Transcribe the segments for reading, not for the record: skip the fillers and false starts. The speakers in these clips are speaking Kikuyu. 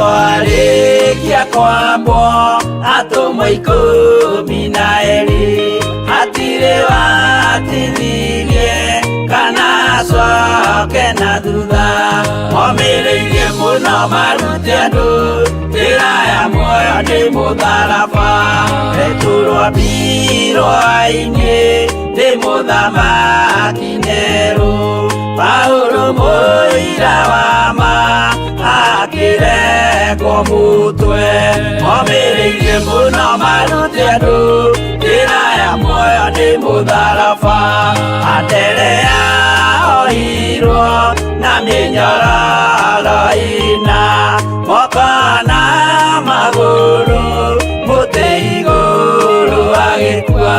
Arĩkia kwambwo atũmwo 12 hatirĩ watithirie kana acoke na thutha momĩrĩirie mũno marute andũ njĩra ya muoyo nĩ mũtharaba Petero ambirwo-inĩ nĩ mũthamaki Nero Paulo mũira wa ma akĩrengwo mũtwe momĩrĩirie mũno marute andũ njĩra ya muoyo nĩ mũtharaba Anderea ohirwo na mĩnyororo ĩna moko na magũrũ mũtĩ igũrũ agĩkua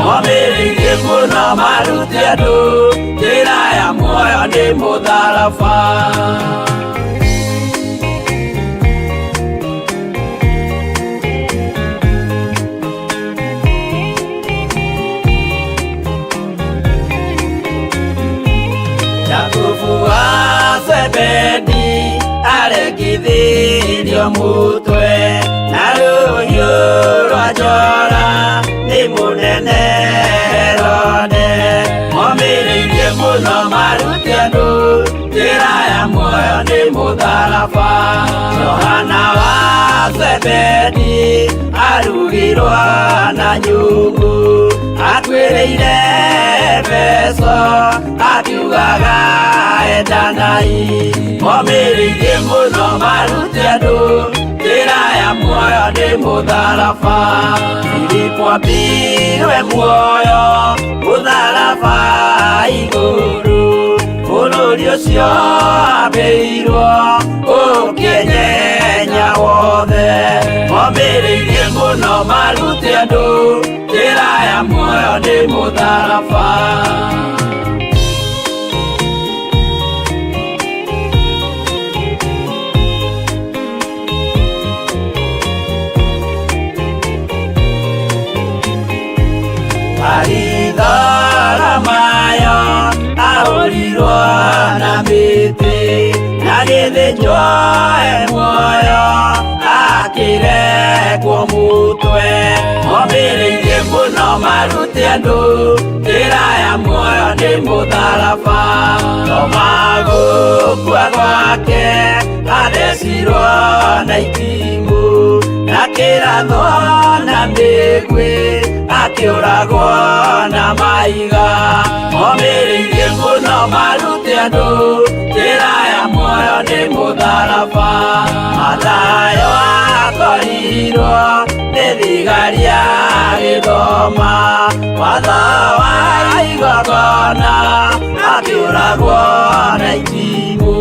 momĩrĩirie mũno marute andũ njĩra ya muoyo nĩ mũtharaba. Jakubu wa Zebedi arekithirio mutwe na rũhiũ rwa njora nĩ mũnene Herode momĩrĩirie mũno marute andũ njĩra ya muoyo nĩ mũtharaba Johana wa Zebedi arugirwo na nyungu akuĩrĩire Efeso akiugaga endanai momĩrĩirie mũno marute andũ njĩra ya muoyo nĩ mũtharaba Filipo ambirwe muoyo mũtharaba igũrũ bũrũri ũcio ambĩirwo ũkĩnyenya wothe momĩrĩirie mũno marute andũ njĩra ya muoyo nĩ mũtharaba. Baritholomayo ahũrirwo na mĩtĩ na gĩthĩnjwo e muoyo akĩrekwo mũtwe momĩrĩirie mũno marute andũ njĩra ya muoyo nĩ mũtharaba Toma gũkua gwake athecirwo na itimũ na kĩrathwo na mĩguĩ akĩũragwo na mahiga momĩrĩirie mũno marute andũ njĩra ya muoyo nĩ mũtharaba Mathayo akorirwo nĩ thigari agĩthoma watho wa igongona akĩũragwo na itimũ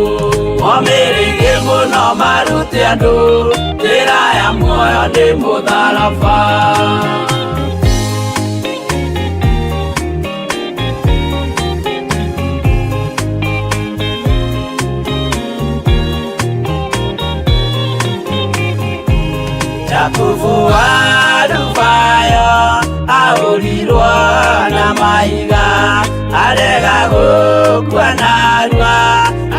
momĩrĩirie mũno marute andũ njĩra ya muoyo nĩ mũtharaba. Jakubu wa Alufayo ahũrirwo na mahiga arega gũkua narua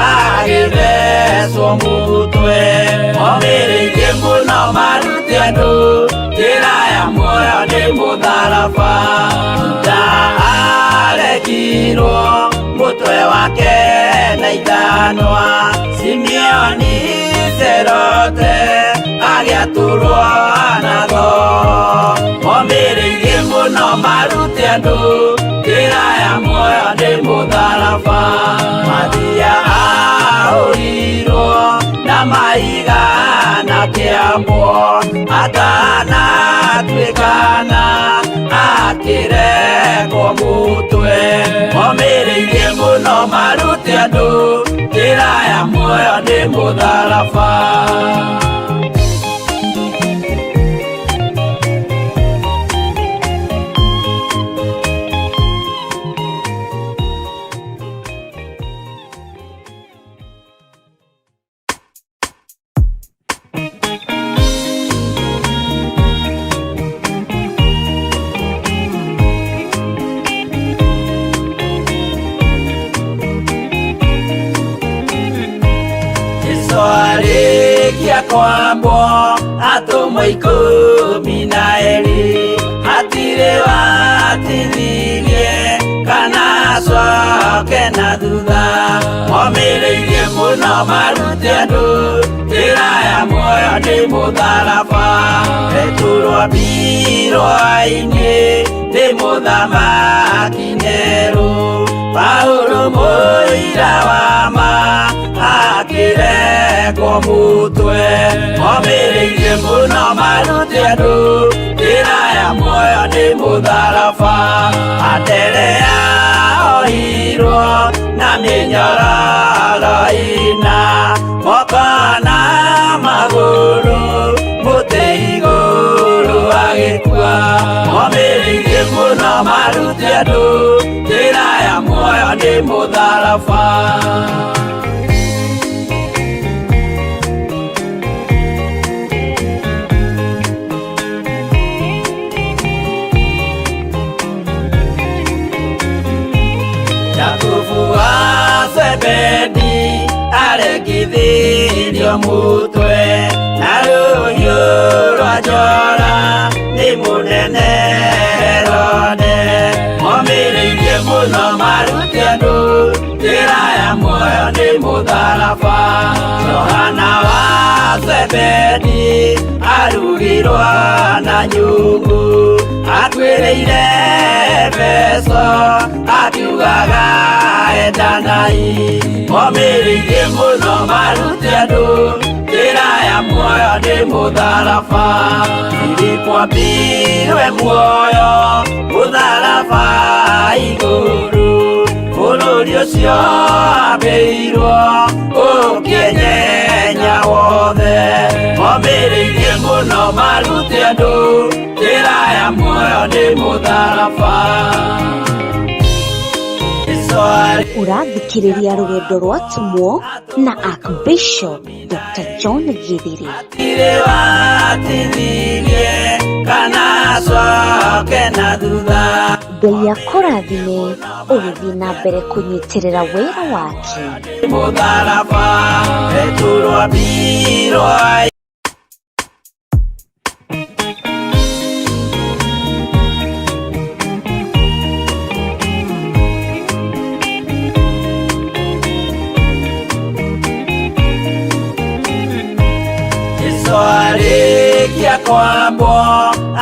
agĩthecwo mũtwe momĩrĩirie mũno marute andũ njĩra ya muoyo nĩ mũtharaba Juda arekirwo mũtwe wake na ithanwa Simeoni Serote agĩatũrwo na thoo momĩrĩirie mũno marute andũ njĩra ya muoyo nĩ mũtharaba Mathia ahũrirwo na mahiga na kĩambwo atanatuĩkana akĩrekwo mũtwe momĩrĩirie mũno marute andũ njĩra ya muoyo nĩ mũtharaba. Jesu arĩkia Arĩkia kwambwo atũmwo 12 hatirĩ watithirie kana acoke na thutha momĩrĩirie mũno marute andũ njĩra ya muoyo nĩ mũtharaba Petero ambirwo ainĩ nĩ mũthamaki Nero Paulo mũira wa ma akĩrekwo mũtwe momĩrĩirie mũno marute andũ njĩra ya muoyo nĩ mũtharaba Anderea ohirwo na mĩnyororo ĩna moko na magũrũ mũtĩ igũrũ agĩkua momĩrĩirie mũno marute andũ njĩra ya muoyo nĩ mũtharaba. Jakubu wa Zebedi arekithirio mutwe na rũhiũ rwa njora nĩ mũnene Herode momĩrĩirie mũno marute andũ njĩra ya muoyo nĩ mũtharaba Johana wa Zebedi arugirwo na nyungu akuĩrĩire Efeso akiugaga endanai momĩrĩirie mũno marute andũ njĩra ya muoyo nĩ mũtharaba Filipo ambirwe muoyo mũtharaba igũrũ bũrũri ũcio ambĩirwo ũkĩenyenya wothe momĩrĩirie mũno marute andũ njĩra ya muoyo nĩ mũtharaba. Ũrathikĩrĩria rũgendo rwa atũmwo na Archbishop Dr. John Githiri. Hatirĩ watithirie kana acoke na thutha. Ngai akũrathime ũgĩthiĩ na mbere kũnyitĩrĩra wĩra wake. Mũtharaba Petero ambirwo. Jesũ arĩkia kwambwo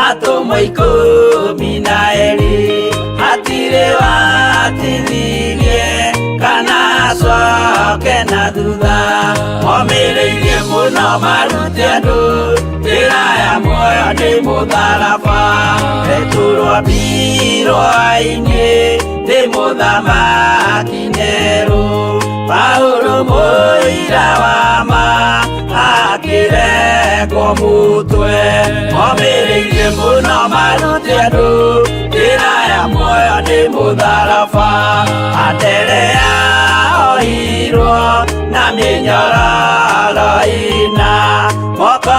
atũmwo 12 hatirĩ watithirie kana acoke na thutha momĩrĩirie mũno marute andũ njĩra ya muoyo nĩ mũtharaba Petero ambirwo ainĩ nĩ mũthamaki Nero Paulo mũira wa ma akĩrekwo mũtwe momĩrĩirie mũno marute andũ njĩra ya muoyo nĩ mũtharaba Anderea ohirwo na mĩnyororo ĩna moko.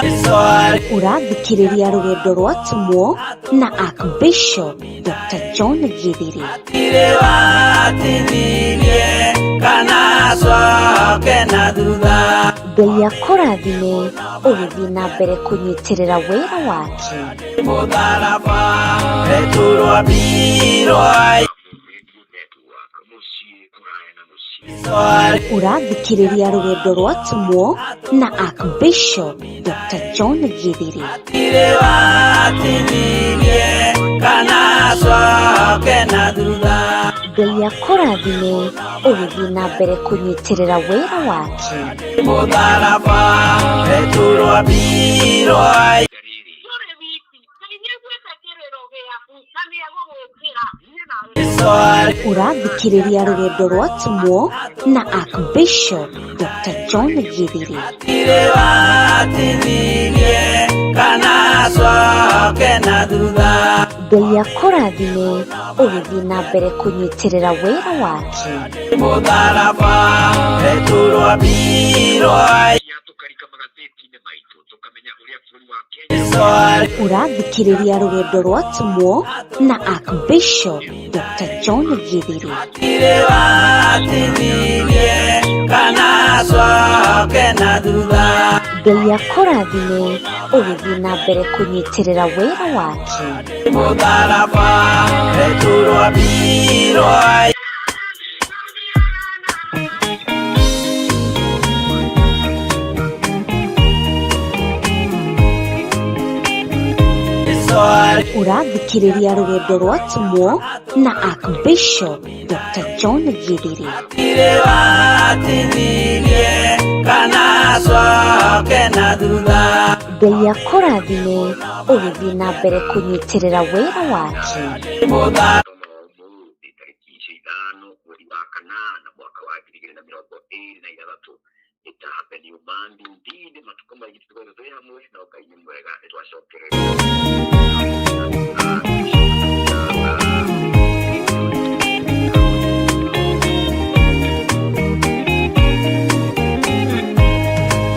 Ũrathikĩrĩria rũgendo rwa atũmwo na Archbishop Dr. John Githiri. Hatirĩ watithirie kana acoke na thutha. Ngai akũrathime ũgĩthiĩ na mbere kũnyitĩrĩra wĩra wake. Mũtharaba Petero ambirwo. Ũrathikĩrĩria rũgendo rwa atũmwo na Archbishop Dr. John Githiri. Hatirĩ watithirie kana acoke na thutha. Ngai akũrathime ũgĩthiĩ na mbere kũnyitĩrĩra wĩra wake. Mũtharaba Petero ambirwo. Ũrathikĩrĩria rũgendo rwa atũmwo na Archbishop Dr. John Githiri. Hatirĩ watithirie kana acoke na thutha. Ngai akũrathime ũgĩthiĩ na mbere kũnyitĩrĩra wĩra wake. Mũtharaba Petero ambirwo. Ũrathikĩrĩria rũgendo rwa atũmwo na Archbishop Dr. John Githiri. Hatirĩ watithirie kana acoke na thutha. Ngai akũrathime ũgĩthiĩ na mbere kũnyitĩrĩra wĩra wake. Mũtharaba Petero ambirwo. Ũrathikĩrĩria rũgendo rwa atũmwo na Archbishop Dr. John Githiri. Gũtirĩ watithirie kana acoke na thutha. Ngai akũrathime ũgĩthiĩ na mbere kũnyitĩrĩra wĩra wake. Mũtharaba Ũmũthĩ tarĩki 5 mweri wa 8 mwaka wa 2026 ĩta happen human indeed matukũ maingĩ tũkoretwo twĩ hamwe no Ngai nĩ mwega nĩ twacokereria.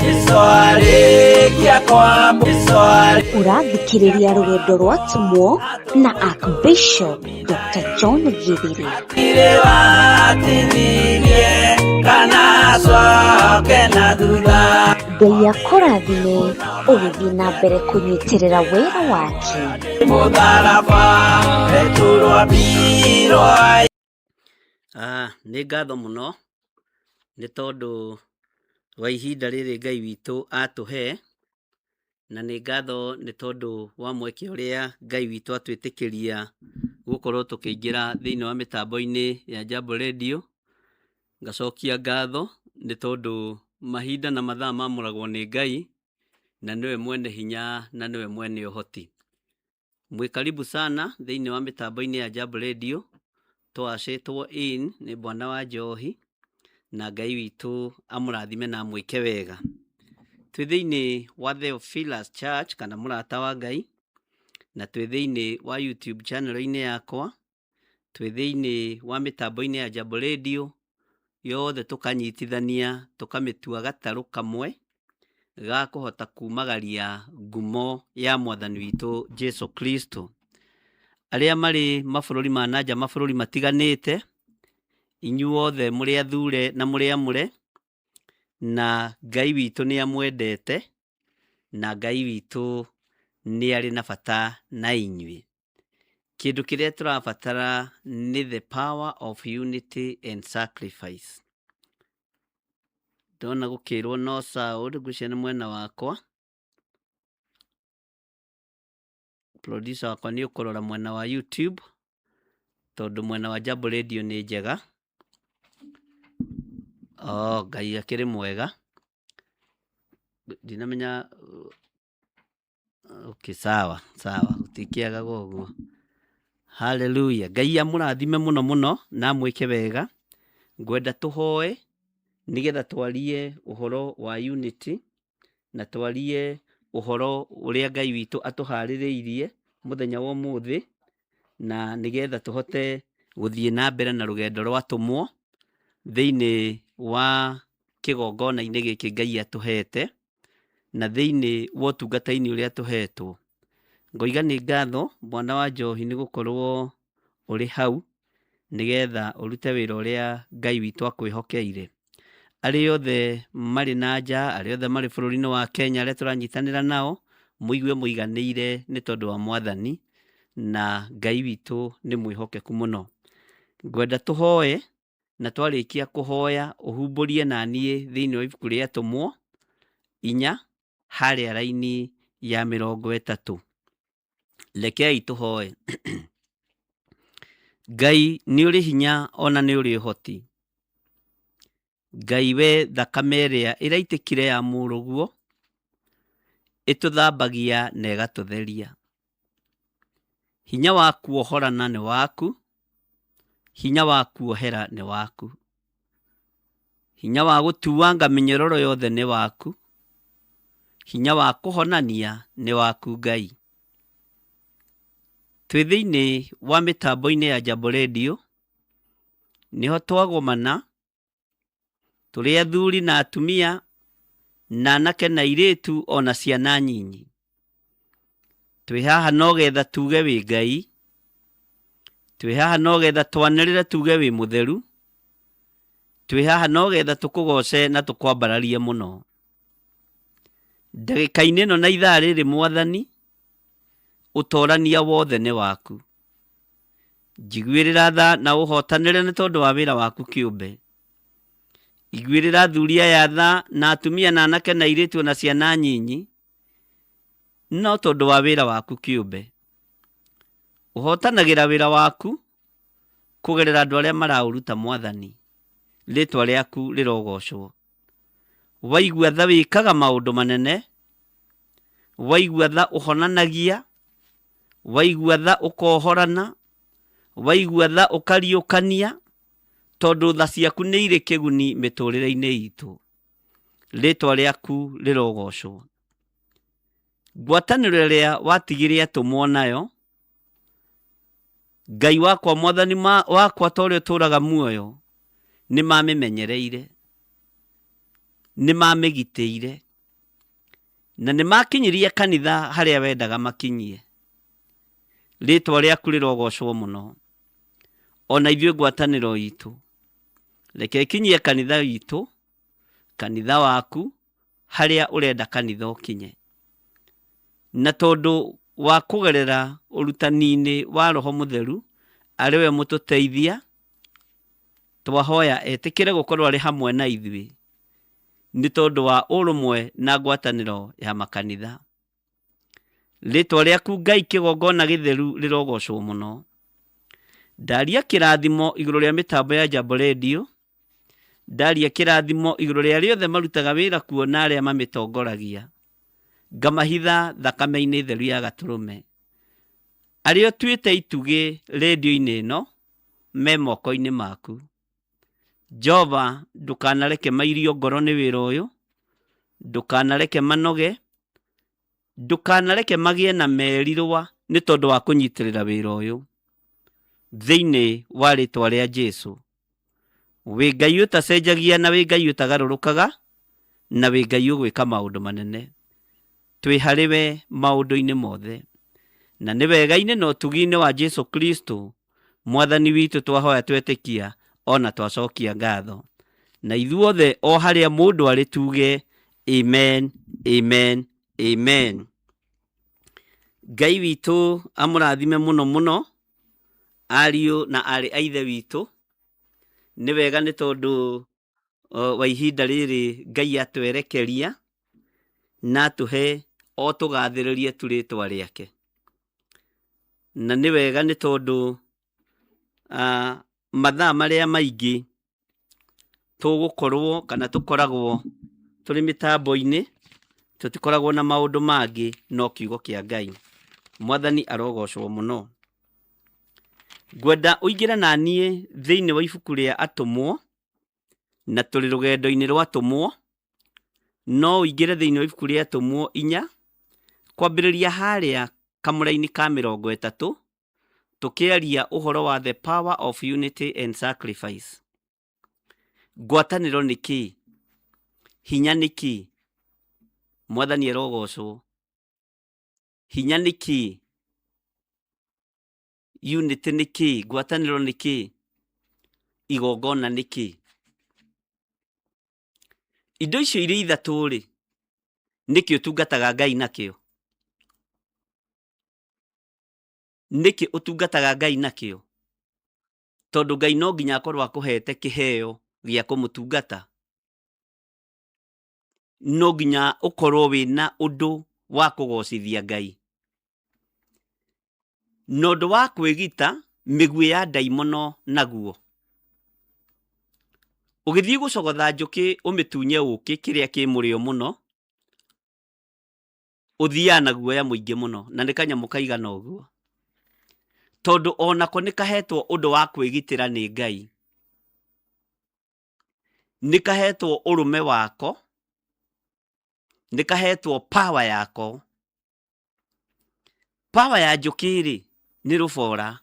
Jesũ arĩkia kwambwo Jesũ Ũrathikĩrĩria rũgendo rwa atũmwo na Archbishop Dr. John Githiri. Gũtirĩ watithirie kana acoke na thutha. Ngai akũrathime ũgĩthiĩ na mbere kũnyitĩrĩra wĩra wake. Mũtharaba Petero ambirwo. Nĩ ngatho mũno nĩ tondũ wa ihinda rĩrĩ Ngai witũ atũhe, na nĩ ngatho nĩ tondũ wa mweke ũrĩa Ngai witũ atwĩtĩkĩria gũkorwo tũkĩingĩra thĩinĩ wa mĩtambo-inĩ ya Jambo Radio. Ngacokia ngatho nĩ tondũ mahinda na mathaa mamũragwo nĩ Ngai, na nĩwe mwene hinya na nĩwe mwene ũhoti. Mwĩ karibu sana thĩinĩ wa mĩtambo-inĩ ya Jambo Radio. Twacĩtwo in nĩ bwana wa njohi, na Ngai witũ amũrathime na amwĩke wega. Twĩ thĩinĩ wa Theophilus Church kana mũrata wa Ngai, na twĩ thĩinĩ wa YouTube channel-inĩ yakwa, twĩ thĩinĩ wa mĩtambo-inĩ ya Jambo Radio, yothe tũkanyitithania tũkamĩtua gatarũ kamwe ga kũhota kumagaria ngumo ya mwathani witũ Jesu Kristo. Arĩa marĩ mabũrũri ma nanja, mabũrũri matiganĩte, inyuothe mũrĩ athure na mũrĩ amũre, na Ngai witũ nĩ amwendete, na Ngai witũ nĩ arĩ na bata na inyuĩ. Kĩndũ kĩrĩa tũrabatara nĩ the power of unity and sacrifice. Ndona gũkĩrwo no sound, ngwĩciria nĩ mwena wakwa. Producer wakwa nĩ ũkũrora mwena wa YouTube, tondũ mwena wa Jambo Radio nĩ njega. Oh, Ngai akĩrĩ mwega. Ndinamenya. Okay, sawa sawa, gũtikĩagaga ũguo. Haleluya. Ngai amũrathime mũno mũno na amwĩke wega. Ngwenda tũhoe nĩgetha twarie ũhoro wa unity na twarie ũhoro ũrĩa Ngai witũ atũharĩrĩirie mũthenya wa ũmũthĩ, na nĩgetha tũhote gũthiĩ na mbere na rũgendo rwa atũmwo thĩinĩ wa kĩgongona-inĩ gĩkĩ Ngai atũhete, na thĩinĩ wa ũtungata-inĩ ũrĩa tũhetwo. Ngoiga nĩ ngatho mwana wa njohi nĩ gũkorwo ũrĩ hau nĩgetha ũrute wĩra ũrĩa Ngai witũ akwĩhokeire. Arĩa othe marĩ na nja, arĩa othe marĩ bũrũri-inĩ wa Kenya, arĩa tũranyitanĩra nao, mũigue mũiganĩire nĩ tondũ wa mwathani, na Ngai witũ nĩ mwĩhokeku mũno. Ngwenda tũhoe, na twarĩkia kũhoya ũhumbũrie na niĩ thĩinĩ wa ibuku rĩa Atũmwo 4 harĩa raini ya 30. Rekei tũhoe. Ngai nĩ ũrĩ hinya ona nĩ ũrĩ ũhoti. Ngai we thakame ĩrĩa ĩraitĩkire ya mũrũguo ĩtũthambagia na ĩgatũtheria. Hinya wa kuohorana nĩ waku, hinya wa kuohera nĩ waku, hinya wa gũtuanga mĩnyororo yothe nĩ waku, hinya wa kũhonania nĩ waku Ngai. Twĩ thĩinĩ wa mĩtambo-inĩ ya Jambo Radio, nĩho twagomana tũrĩ athuri na atumia na anake na airĩtu ona ciana nyinyi. Twĩ haha no getha tuge wĩ Ngai, twĩ haha no getha twanĩrĩre tuge wĩ mũtheru, twĩ haha no getha tũkũgoce na tũkwambararie mũno. Ndagĩka-inĩ ĩno na ithaa rĩrĩ Mwathani, ũtorania wothe nĩ waku. Njiguĩrĩra tha na ũhotanĩre nĩ tondũ wa wĩra waku kĩũmbe. Iguĩrĩra athuri aya tha na atumia na anake na airĩtu na ciana nyinyi, no tondũ wa wĩra waku kĩũmbe. Ũhotanagĩra wĩra waku kũgerera andũ arĩa maraũruta Mwathani. Rĩtwa rĩaku rĩrogocwo. Waigua tha wĩkaga maũndũ manene, waigua tha ũhonanagia, waigua tha ũkohorana, waigua tha ũkariũkania, tondũ tha ciaku nĩ irĩ kĩguni mĩtũrĩre-inĩ itũ. Rĩtwa rĩaku rĩrogocwo. Ngwatanĩro ĩrĩa watigire atũmwo nayo, Ngai wakwa Mwathani wakwa ta ũrĩa ũtũũraga muoyo, nĩ mamĩmenyereire, nĩ mamĩgitĩire, na nĩ makinyirie kanitha harĩa wendaga makinyie. Rĩtwa rĩaku rĩrogocwo mũno. Ona ithuĩ ngwatanĩro itũ, reke ĩkinyie kanitha witũ, kanitha waku, harĩa ũrenda kanitha ũkinye. Na tondũ wa kũgerera ũrutani-inĩ wa Roho Mũtheru, arĩ we mũtũteithia, twahoya etĩkĩre gũkorwo arĩ hamwe na ithuĩ, nĩ tondũ wa ũrũmwe na ngwatanĩro ya makanitha. Rĩtwa rĩaku Ngai kĩgongona gĩtheru rĩrogocwo mũno. Ndaria kĩrathimo igũrũ rĩa mĩtambo ya Jambo Radio, ndaria kĩrathimo igũrũ rĩa arĩa othe marutaga wĩra kuo na arĩa mamĩtongoragia. Ngamahitha thakame-inĩ theru ya Gatũrũme. Arĩa ũtuĩte itugĩ rĩndiũ-inĩ ĩno me moko-inĩ maku. Jehova ndũkanareke mairio ngoro nĩ wĩra ũyũ, ndũkanareke manoge, ndũkanareke magĩe na merirwa nĩ tondũ wa kũnyitĩrĩra wĩra ũyũ. Thĩinĩ wa rĩtwa rĩa Jesu. Wĩ Ngai ũtacenjagia na wĩ Ngai ũtagarũrũkaga na wĩ Ngai ũgwĩka maũndũ manene. Twĩ harĩ we maũndũ-inĩ mothe. Na nĩ wega-inĩ na ũtugi-inĩ wa Jesu Kristo Mwathani witũ twahoya twetĩkia ona twacokia ngatho. Na ithuothe o harĩa mũndũ arĩ tuge amen, amen, amen. Ngai witũ amũrathime mũno mũno ariũ na aarĩ a Ithe witũ. Nĩ wega nĩ tondũ wa ihinda rĩrĩ Ngai atwerekeria na atũhe o tũgathĩrĩrie tu rĩtwa rĩake. Na nĩ wega nĩ tondũ mathaa marĩa maingĩ tũgũkorwo kana tũkoragwo tũrĩ mĩtambo-inĩ, tũtikoragwo na maũndũ mangĩ no kiugo kĩa Ngai. Mwathani arogocwo mũno. Ngwenda ũingĩre na niĩ thĩinĩ wa ibuku rĩa Atũmwo, na tũrĩ rũgendo-inĩ rwa Atũmwo, no ũingĩre thĩinĩ wa ibuku rĩa Atũmwo 4, kwambĩrĩria harĩa kamũraini ka 30, tũkĩaria ũhoro wa the power of unity and sacrifice. Ngwatanĩro nĩ kĩĩ? Hinya nĩ kĩĩ? Mwathani arogocwo. Hinya nĩ kĩĩ? Unity nĩ kĩĩ? Ngwatanĩro nĩ kĩĩ? Igongona nĩ kĩĩ? Indo icio irĩ ithatũ rĩ, nĩkĩ ũtungataga Ngai nakĩo? Nĩkĩ ũtungataga Ngai nakĩo? Tondũ Ngai no nginya akorwo akũhete kĩheo gĩa kũmũtungata. No nginya ũkorwo wĩna ũndũ wa kũgocithia Ngai. Na ũndũ wa kwĩgita mĩguĩ ya ndaimono naguo. Ũgĩthiĩ gũcogotha njũkĩ ũmĩtunye ũkĩ kĩrĩa kĩ mũrĩo mũno, ũthiaga na guoya mũingĩ mũno, na nĩ kanyamũ kaigana ũguo. Tondũ onako nĩ kahetwo ũndũ wa kwĩgitĩra nĩ Ngai. Nĩ kahetwo ũrũme wako, nĩ kahetwo power yako. Power ya njũkĩ rĩ, nĩ rũbora.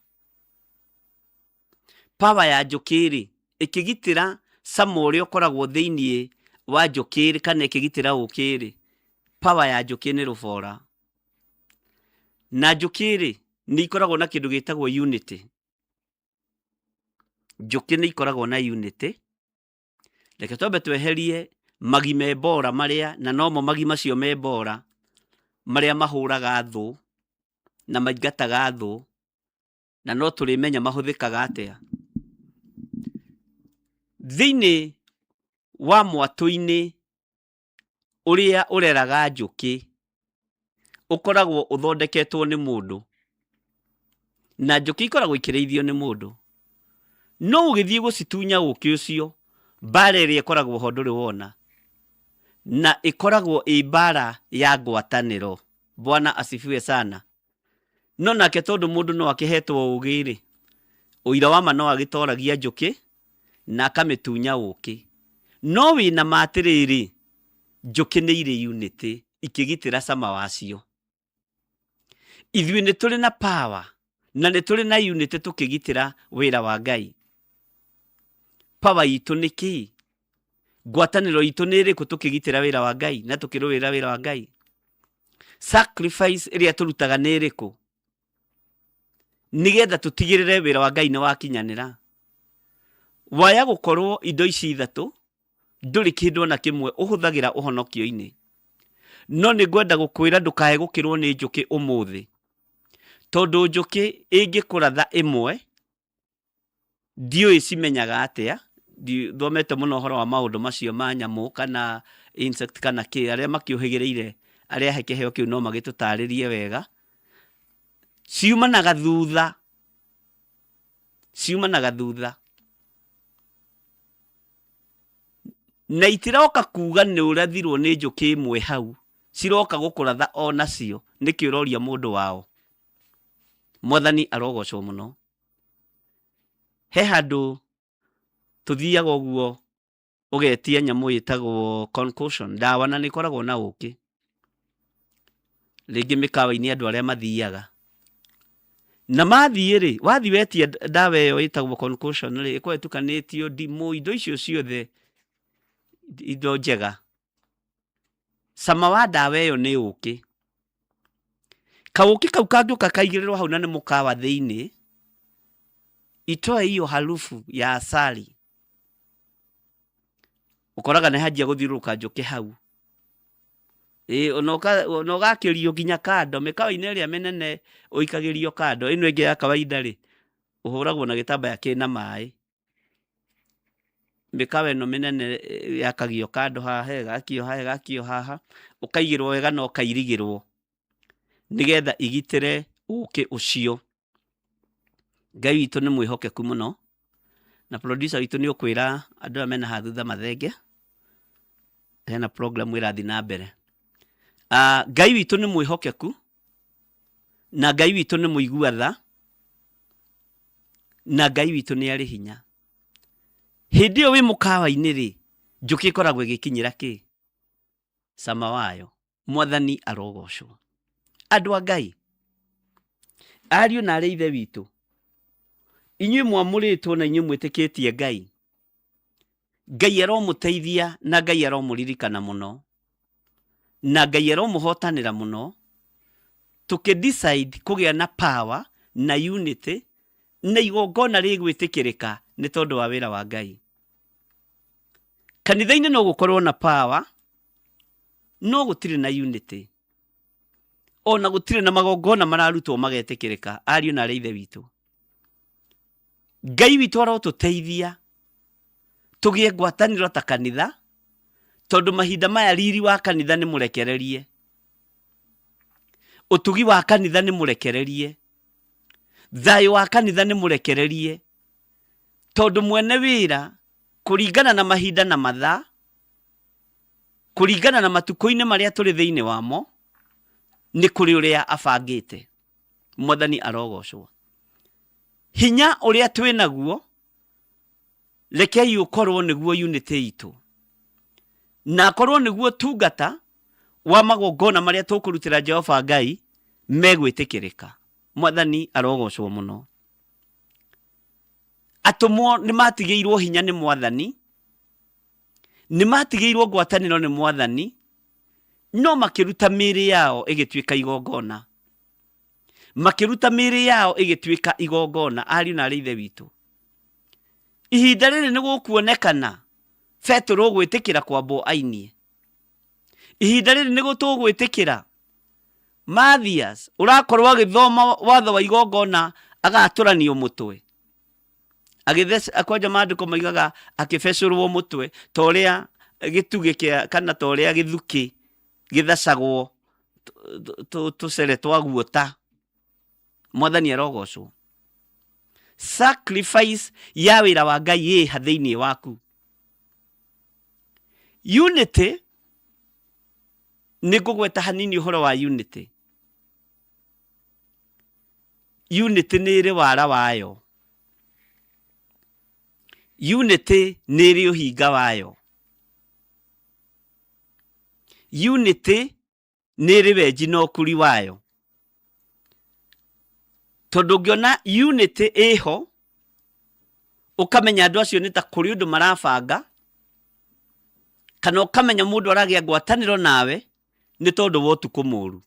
Power ya njũkĩ rĩ, ĩkĩgitĩra cama ũrĩa ũkoragwo thĩiniĩ wa njũkĩ rĩ, kana ĩkĩgitĩra ũkĩ rĩ, power ya njũkĩ nĩ rũbora. Na njũkĩ rĩ, nĩ ikoragwo na kĩndũ gĩtagwo unity. Njũkĩ nĩ ikoragwo na unity. Reke twambe tweherie Magi me bora marĩa, na nomo magi macio me bora marĩa mahũraga thũ na maingataga thũ, na no tũrĩmenya mahũthĩkaga atĩa. Thĩinĩ wa mwatũ-inĩ ũrĩa ũreraga njũkĩ, ũkoragwo ũthondeketwo nĩ mũndũ, na njũkĩ ikoragwo ikĩrĩithio nĩ mũndũ. No ũgĩthiĩ gũcitunya ũkĩ ũcio, mbara ĩrĩa ĩkoragwo ho ndũrĩ wona, na ĩkoragwo ĩ mbara ya ngwatanĩro. Bwana asifiwe sana. No nake tondũ mũndũ no akĩhetwo ũgĩ-rĩ, ũira wa ma no agĩtoragia njũkĩ na akamĩtunya ũkĩ. No wĩna ma atĩrĩrĩ, njũkĩ nĩ irĩ unity ikĩgitĩra cama wacio. Ithuĩ nĩ tũrĩ na power na nĩ tũrĩ na unity tũkĩgitĩra wĩra wa Ngai. Power itũ nĩ kĩĩ? Ngwatanĩro itũ nĩ ĩrĩkũ tũkĩgitĩra wĩra wa Ngai na tũkĩrũĩrĩra wĩra wa Ngai? Sacrifice ĩrĩa tũrutaga nĩ ĩrĩkũ nĩgetha tũtigĩrĩre wĩra wa Ngai nĩ wakinyanĩra? Waya gũkorwo indo ici ithatũ ndũrĩ kĩndũ ona kĩmwe ũhũthagĩra ũhonokio-inĩ. No nĩ ngwenda gũkwĩra ndũkae gũkĩrwo nĩ njũkĩ ũmũthĩ, tondũ njũkĩ ĩngĩkũratha ĩmwe, ndiũĩ cimenyaga atĩa, ndithomete mũno ũhoro wa maũndũ macio ma nyamũ kana insect kana kĩ, arĩa makĩũhĩgĩrĩire arĩa ahe kĩheo kĩu no magĩtũtarĩrie wega. Ciumanaga thutha, ciumanaga thutha. Na itiroka kuga nĩ ũrathirwo nĩ njũkĩ ĩmwe hau, ciroka gũkũratha o nacio, nĩkĩ ũroria mũndũ wao? Mwathani arogocwo mũno. He handũ tũthiaga ũguo ũgetia nyamũ ĩtagwo concoction, ndawa na nĩ ĩkoragwo na ũkĩ. Rĩngĩ mĩkawa-inĩ andũ arĩa mathiaga. Na mathiĩ rĩ, wathiĩ wetia ndawa ĩyo ĩtagwo concoction rĩ, ĩkoragwo ĩtukanĩtio ndimũ, indo icio ciothe, indo njega. Cama wa ndawa ĩyo nĩ ũkĩ. Kaũkĩ kau kangĩũka kaigĩrĩrwo hau na nĩ mũkawa thĩinĩ, itoe hiyo harufu ya asali. Ũkoraga nĩ hanjia gũthiũrũrũka njũkĩ hau. Ĩĩ ona ũgakĩrio nginya kando, mĩkawa-inĩ ĩrĩa mĩnene ũikagĩrio kando, ĩno ĩngĩ ya kawaida rĩ, ũhũragwo na gĩtambaya kĩna maĩ. Mĩkawa ĩno mĩnene yakagio kando haha, ĩgakio haha, ĩgakio haha, ũkaigĩrwo wega na ũkairigĩrwo, nĩgetha igitĩre ũkĩ ũcio. Ngai witũ nĩ mwĩhokeku mũno, na producer witũ nĩ ũkwĩra andũ aya mena haha thutha mathenge, hena program ĩrathiĩ na mbere. Ngai witũ nĩ mwĩhokeku, na Ngai witũ nĩ mũigua tha, na Ngai witũ nĩ arĩ hinya. Hĩndĩ ĩyo wĩ mũkawa-inĩ rĩ, njũkĩ ĩkoragwo ĩgĩkinyĩra kĩ? Cama wayo. Mwathani arogocwo. Andũ a Ngai, ariũ na arĩ ithe witũ, inyuĩ mwamũrĩtwo na inyuĩ mwĩtĩkĩtie Ngai, Ngai aromũteithia na Ngai aromũririkana mũno, na Ngai aromũhotanĩra mũno, tũkĩ decide kũgĩa na power na unity na igongona rĩgwĩtĩkĩrĩka nĩ tondũ wa wĩra wa Ngai. Kanitha-inĩ no gũkorwo na power no gũtirĩ na unity, ona gũtirĩ na magongona mararutwo magetĩkĩrĩka. Ariũ na arĩ ithe witũ, Ngai witũ arotũteithia tũgĩe ngwatanĩro ta kanitha, tondũ mahinda maya riri wa kanitha nĩ mũrekererie, ũtugi wa kanitha nĩ mũrekererie, thayũ wa kanitha nĩ mũrekererie, tondũ mwene wĩra kũringana na mahinda na mathaa, kũringana na matukũ-inĩ marĩa tũrĩ thĩinĩ wamo, nĩ kũrĩ ũrĩa abangĩte. Mwathani arogocwo. Hinya ũrĩa twĩ naguo, rekei ũkorwo nĩguo unity itũ, na akorwo nĩguo tungata wa magongona marĩa tũkũrutĩra Jehova Ngai megwĩtĩkĩrĩka. Mwathani arogocwo mũno. Atũmwo nĩ matigĩirwo hinya nĩ Mwathani, nĩ matigĩirwo ngwatanĩro nĩ Mwathani, no makĩruta mĩĩrĩ yao ĩgĩtuĩka igongona. Makĩruta mĩĩrĩ yao ĩgĩtuĩka igongona. Ariũ na arĩ ithe witũ, ihinda rĩrĩ nĩ gũkuonekana Petũrũ ũgwĩtĩkĩra kwambwo ainie. Ihinda rĩrĩ nĩ tũgwĩtĩkĩra Mathias ũrakorwo agĩthoma watho wa igongona agatũranio mũtwe. Agĩthece kwanja maandĩko maigaga akĩbecũrwo mũtwe ta ũrĩa gĩtugĩ kĩa kana ta ũrĩa gĩthukĩ gĩthecagwo tũcere twa guota. Mwathani arogocwo. Sacrifice ya wĩra wa Ngai ĩha thĩinĩ waku. Unity, nĩ ngũgweta hanini ũhoro wa unity. Unity nĩ ĩrĩ wara wayo. Unity nĩ ĩrĩ ũhinga wayo. Unity nĩ ĩrĩ wenji na ũkuri wayo. Tondũ ũngĩona unity ĩho, ũkamenya andũ acio nĩ ta kũrĩ ũndũ marabanga, kana ũkamenya mũndũ aragĩa ngwatanĩro nawe nĩ tondũ wa ũtukũ mũru.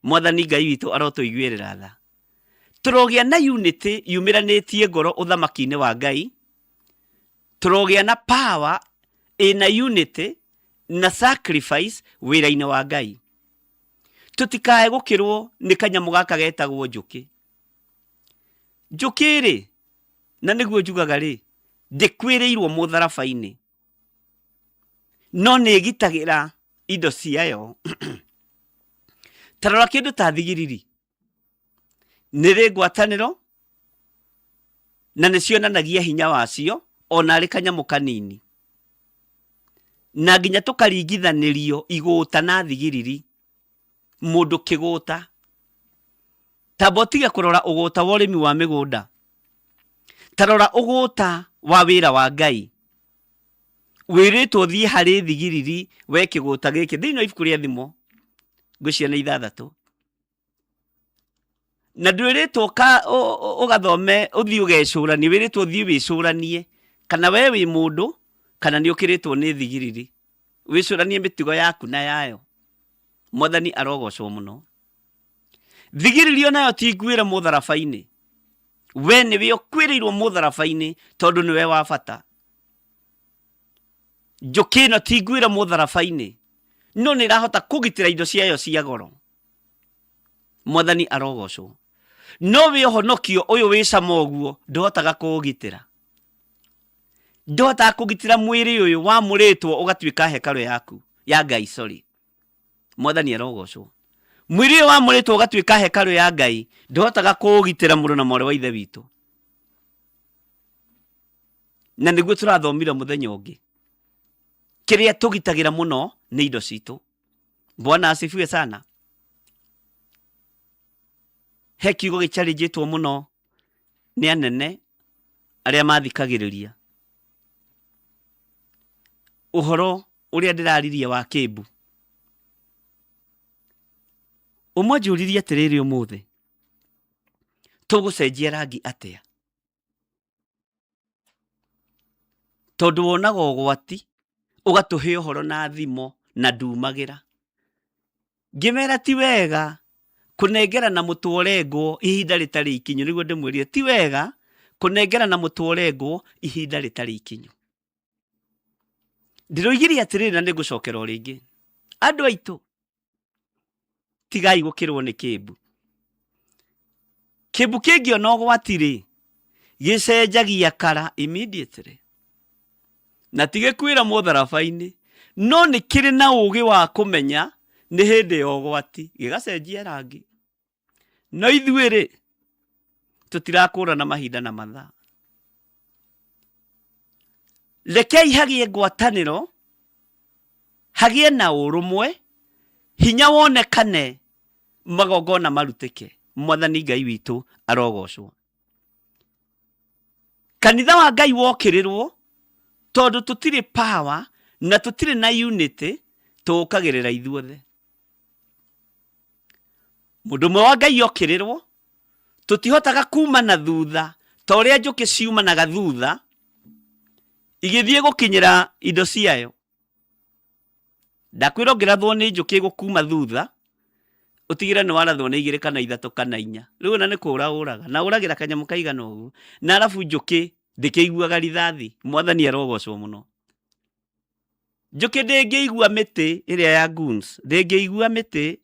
Mwathani Ngai witũ arotũiguĩrĩra tha. Tũrogĩa na unity yumĩranĩtie ngoro ũthamaki-inĩ wa Ngai, tũrogĩa na power ĩna unity na sacrifice wĩra-inĩ wa Ngai. Tũtikae gũkĩrwo nĩ kanyamũ gaka getagwo njũkĩ. Njũkĩ rĩ, na nĩguo njugaga rĩ, ndĩkuĩrĩirwo mũtharaba-inĩ, no nĩ ĩgitagĩra indo ciayo. Ta rora kĩndũ ta thigiriri, nĩ rĩ ngwatanĩro na nĩ cionanagia hinya wacio ona arĩ kanyamũ kanini, na nginya tũkaringithanĩrio igũta na thigiriri, mũndũ kĩgũta. Tamba ũtige kũrora ũgũta wa ũrĩmi wa mĩgũnda, ta rora ũgũta wa wĩra wa Ngai. Wĩrĩtwo ũthiĩ harĩ thigiriri we kĩgũta gĩkĩ thĩinĩ wa ibuku rĩa Thimo ngwĩciria nĩ ithathatũ, na ndwĩrĩtwo ũgathome ũthiĩ ũgecũranie, wĩrĩtwo ũthiĩ wĩcũranie kana we wĩ mũndũ kana nĩ ũkĩrĩtwo nĩ thigiriri. Wĩcũranie mĩtugo yaku na yayo. Mwathani arogocwo mũno. Thigiriri onayo ti nguĩre mũtharaba-inĩ, we nĩwe ũkuĩrĩirwo mũtharaba-inĩ tondũ nĩwe wa bata. Njũkĩ ĩno ti nguĩre mũtharaba-inĩ, no nĩ ĩrahota kũgitĩra indo ciayo cia goro. Mwathani arogocwo. No wĩ ũhonokio ũyũ wĩ cama ũguo ndũhotaga kũũgitĩra. Ndũhotaga kũgitĩra mwĩrĩ ũyũ wamũrĩtwo ũgatuĩka hekarũ yaku ya Ngai, sorry. Mwathani arogocwo. Mwĩrĩ ũyũ wamũrĩtwo ũgatuĩka hekarũ ya Ngai ndũhotaga kũũgitĩra mũrũ na mwarĩ wa Ithe witũ. Na nĩguo tũrathomire mũthenya ũngĩ. Kĩrĩa tũgitagĩra mũno nĩ indo citũ. Bwana asifiwe sana. He kiugo gĩcharĩnjĩtwo mũno nĩ anene arĩa mathikagĩrĩria ũhoro ũrĩa ndĩraririe wa kĩmbu. Ũmwe anjũririe atĩrĩrĩ ũmũthĩ, tũgũcenjia rangi atĩa? Tondũ wonaga ũgwati, ũgatũhe ũhoro na thimo na ndumagĩra. Ngĩmera ti wega kũnengerana mũtwe ũrengwo ihinda rĩtarĩ ikinyu, nĩguo ndĩmwĩrire ti wega kũnengerana mũtwe ũrengwo ihinda rĩtarĩ ikinyu. Ndĩroigire atĩrĩrĩ na nĩngũcokera o rĩngĩ, andũ aitũ tigai gũkĩrwo nĩ kĩmbu. Kĩmbu kĩngĩona ũgwati rĩ, gĩcenjagia kara immediately na ti gĩkuĩra mũtharaba-inĩ, no nĩ kĩrĩ na ũgĩ wa kũmenya nĩ hĩndĩ ya ũgwati, gĩgacenjia rangi. No ithuĩ rĩ, tũtirakũrana mahinda na mathaa. Rekei hagĩe ngwatanĩro, hagĩe na ũrũmwe, hinya wonekane, magongona marutĩke. Mwathani Ngai witũ arogocwo. Kanitha wa Ngai wokĩrĩrwo, tondũ tũtirĩ power na tũtirĩ na unity, tũũkagĩrĩra ithuothe. Mũndũ ũmwe wa Ngai okĩrĩrwo, tũtihotaga kuma na thutha ta ũrĩa njũkĩ ciumanaga thutha igĩthiĩ gũkinyĩra indo ciayo. Ndakwĩra ũngĩrathwo nĩ njũkĩ gũkuma thutha, ũtigĩre nĩ warathwo nĩ igĩrĩ kana ithatũ kana inya. Rĩu ona nĩ kũra ũraga, na ũragĩra kanyamũ kaigana ũguo. Na arabu njũkĩ ndĩkĩiguaga rithathi. Mwathani arogocwo mũno. Njũkĩ ndĩngĩigua mĩtĩ ĩrĩa ya goons, ndĩngĩigua mĩtĩ,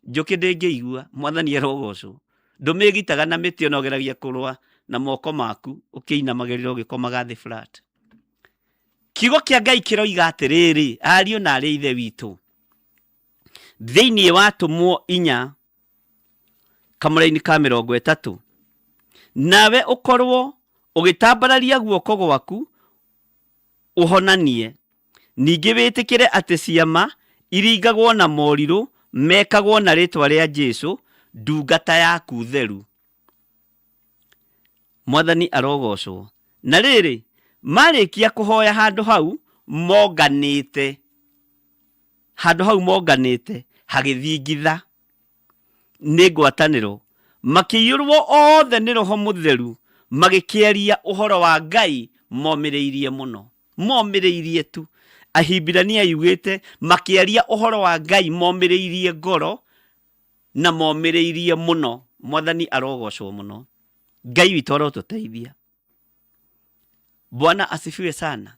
njũkĩ ndĩngĩigua, mwathani arogocwo. Ndũmĩgitaga na mĩtĩ ona ũgeragia kũrũa na moko maku ũkĩinamagĩrĩra ũgĩkomaga thĩ flat. Kiugo kĩa Ngai kĩroiga atĩrĩrĩ, ariũ na arĩ ithe witũ, thĩinĩ wa Atũmwo inya kamũraini ka 30, nawe ũkorwo ũgĩtambararia guoko gwaku ũhonanie, ningĩ wĩtĩkĩre atĩ ciama iringagwo na morirũ mekagwo na rĩĩtwa rĩa Jesu, ndungata yaku theru. Mwathani arogocwo. Na rĩrĩ, marĩkia kũhoya handũ hau monganĩte, handũ hau monganĩte hagĩthingitha nĩ ngwatanĩro, makĩiyũrwo othe nĩ Roho Mũtheru, magĩkĩaria ũhoro wa Ngai momĩrĩirie mũno. Momĩrĩirie tu. Ahibirania yugĩte makĩaria ũhoro wa Ngai momĩrĩirie ngoro na momĩrĩirie mũno. Mwathani arogocwo mũno. Ngai witũ arotũteithia. Bwana asifiwe sana.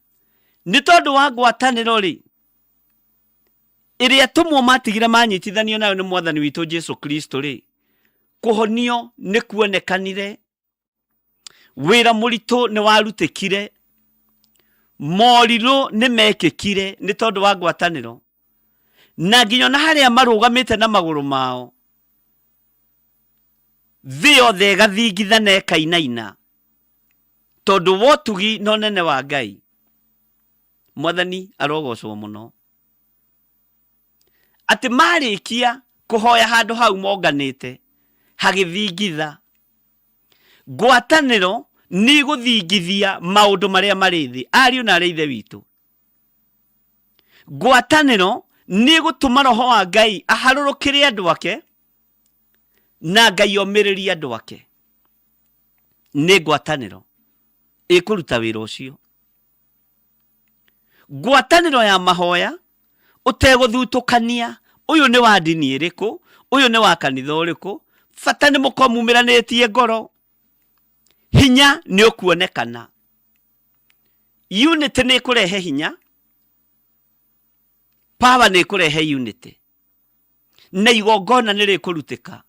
Nĩ tondũ wa ngwatanĩro rĩ, ĩrĩa atũmwo matigire manyitithanio nayo nĩ mwathani witũ Jesu Kristo rĩ, kũhonio nĩ kuonekanire, wĩra mũritũ nĩ warutĩkire, morirũ nĩ mekĩkire nĩ tondũ wa ngwatanĩro, na nginya ona harĩa marũgamĩte na magũrũ mao, thĩ yothe ĩgathingitha na ĩkainaina tondũ wa ũtugi na ũnene wa Ngai. Mwathani arogocwo mũno. Atĩ marĩkia kũhoya handũ hau monganĩte hagĩthingitha. Ngwatanĩro nĩ igũthingithia maũndũ marĩa marĩ thĩ. Ariũ na arĩ ithe witũ, ngwatanĩro nĩ ĩgũtũma roho wa Ngai aharũrũkĩre andũ ake na Ngai omĩrĩrie andũ ake. Nĩ ngwatanĩro ĩkũruta wĩra ũcio. Ngwatanĩro ya mahoya ũtegũthutũkania, ũyũ nĩ wa ndini ĩrĩkũ, ũyũ nĩ wa kanitha ũrĩkũ, bata nĩ mũkorwo mumĩranĩtie ngoro, hinya nĩ ũkuonekana. Unity nĩ ĩkũrehe hinya, power nĩ ĩkũrehe unity, na igongona nĩ rĩkũrutĩka,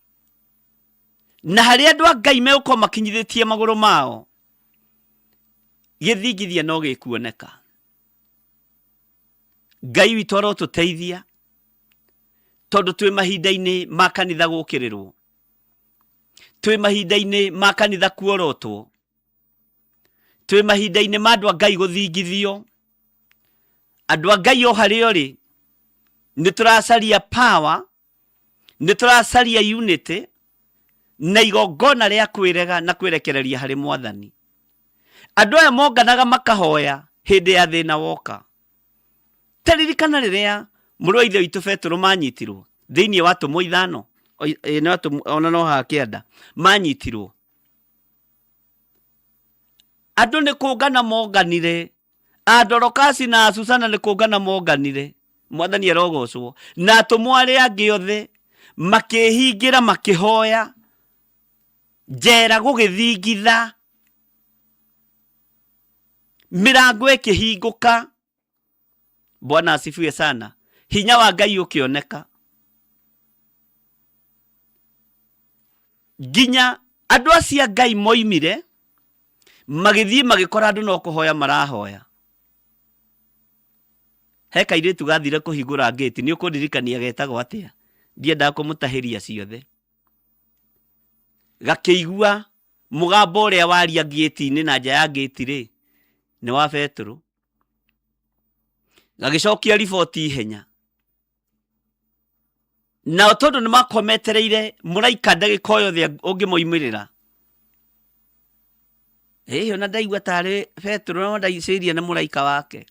na harĩa andũ a Ngai megũkorwo makinyithĩtie magũrũ mao, gĩthingithia no gĩkuoneka. Ngai witũ arotũteithia tondũ twĩ mahinda-inĩ ma kanitha gũkĩrĩrwo, twĩ mahinda-inĩ ma kanitha kuorotwo, twĩ mahinda-inĩ ma andũ a Ngai gũthingithio. Andũ a Ngai o harĩa ũrĩ, nĩ tũracaria power, nĩ tũracaria unity na igongona rĩa kwĩrega na kwĩrekereria harĩ mwathani. Andũ aya monganaga makahoya hĩndĩ ya thĩna woka. Ta ririkana rĩrĩa mũrũ wa ithe witũ Petero manyitirwo thĩinĩ wa atũmwo ithano, nĩ atũmwo, ona no haha kĩanda, manyitirwo. Andũ nĩ kũngana monganire, Andorokasi na Susana nĩ kũngana monganire, mwathani arogocwo, na atũmwo arĩa angĩ othe makĩhingĩra makĩhoya, njera gũgĩthingitha, mĩrango ĩkĩhingũka. Bwana asifiwe sana. Hinya wa Ngai ũkĩoneka nginya andũ acio a Ngai moimire magĩthiĩ magĩkora andũ no kũhoya marahoya. He kairĩtu gathire kũhingũra ngĩti, nĩ ũkũndirikania getagwo atĩa? Ndiendaga kũmũtahĩria ciothe. Gakĩigua mũgambo ũrĩa waria ngĩti-inĩ na nja ya ngĩti rĩ, nĩ wa Betũrũ. Gagĩcokia riboti ihenya. Nao tondũ nĩ makometereire mũraika ndagĩka o yothe ũngĩmoimĩrĩra. Ĩĩ ona ndaigua tarĩ Betũrũ no ndaiciria nĩ mũraika wake.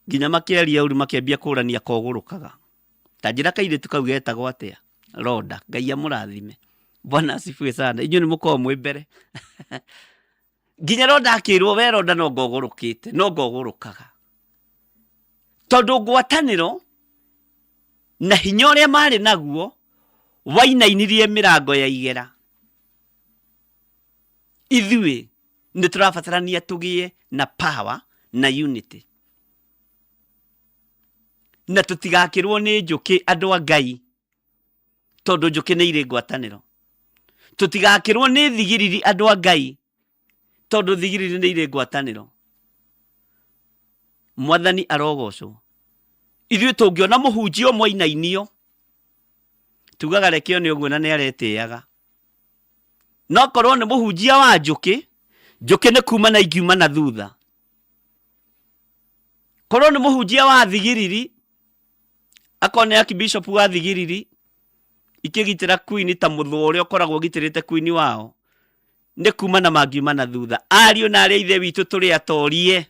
Nginya makĩaria ũru makĩambia kũrania kogũrũkaga. Ta njĩra kairĩtu kau getagwo atĩa? Roda. Ngai amũrathime. Bwana asifiwe sana. Inyuĩ nĩ mũkoragwo mwĩ mbere. Nginya Roda akĩrwo we Roda no ngogũrũkĩte, no ngogũrũkaga. Tondũ ngwatanĩro na hinya ũrĩa marĩ naguo wainainirie mĩrango ya igera. Ithuĩ nĩ tũrabatarania tũgĩe na power Na unity na tũtigakĩrwo nĩ njũkĩ, andũ a Ngai, tondũ njũkĩ nĩ irĩ ngwatanĩro. Tũtigakĩrwo nĩ thigiriri, andũ a Ngai, tondũ thigiriri nĩ irĩ ngwatanĩro. Mwathani arogocwo. Ithuĩ tũngĩona mũhunjia ũmwe ainainio, tugaga reke one ũguo na nĩ aretĩaga. No korwo nĩ mũhunjia wa njũkĩ, njũkĩ nĩ kuma na ingiuma na thutha. Korwo nĩ mũhunjia wa thigiriri, akorwo nĩ archbishop wa thigiriri ikĩgitĩra queen ta mũthũa ũrĩa ũkoragwo ũgitĩrĩte queen wao, nĩ kuma na mangiuma na thutha. Ariũ na arĩa ithe witũ, tũrĩ atorie.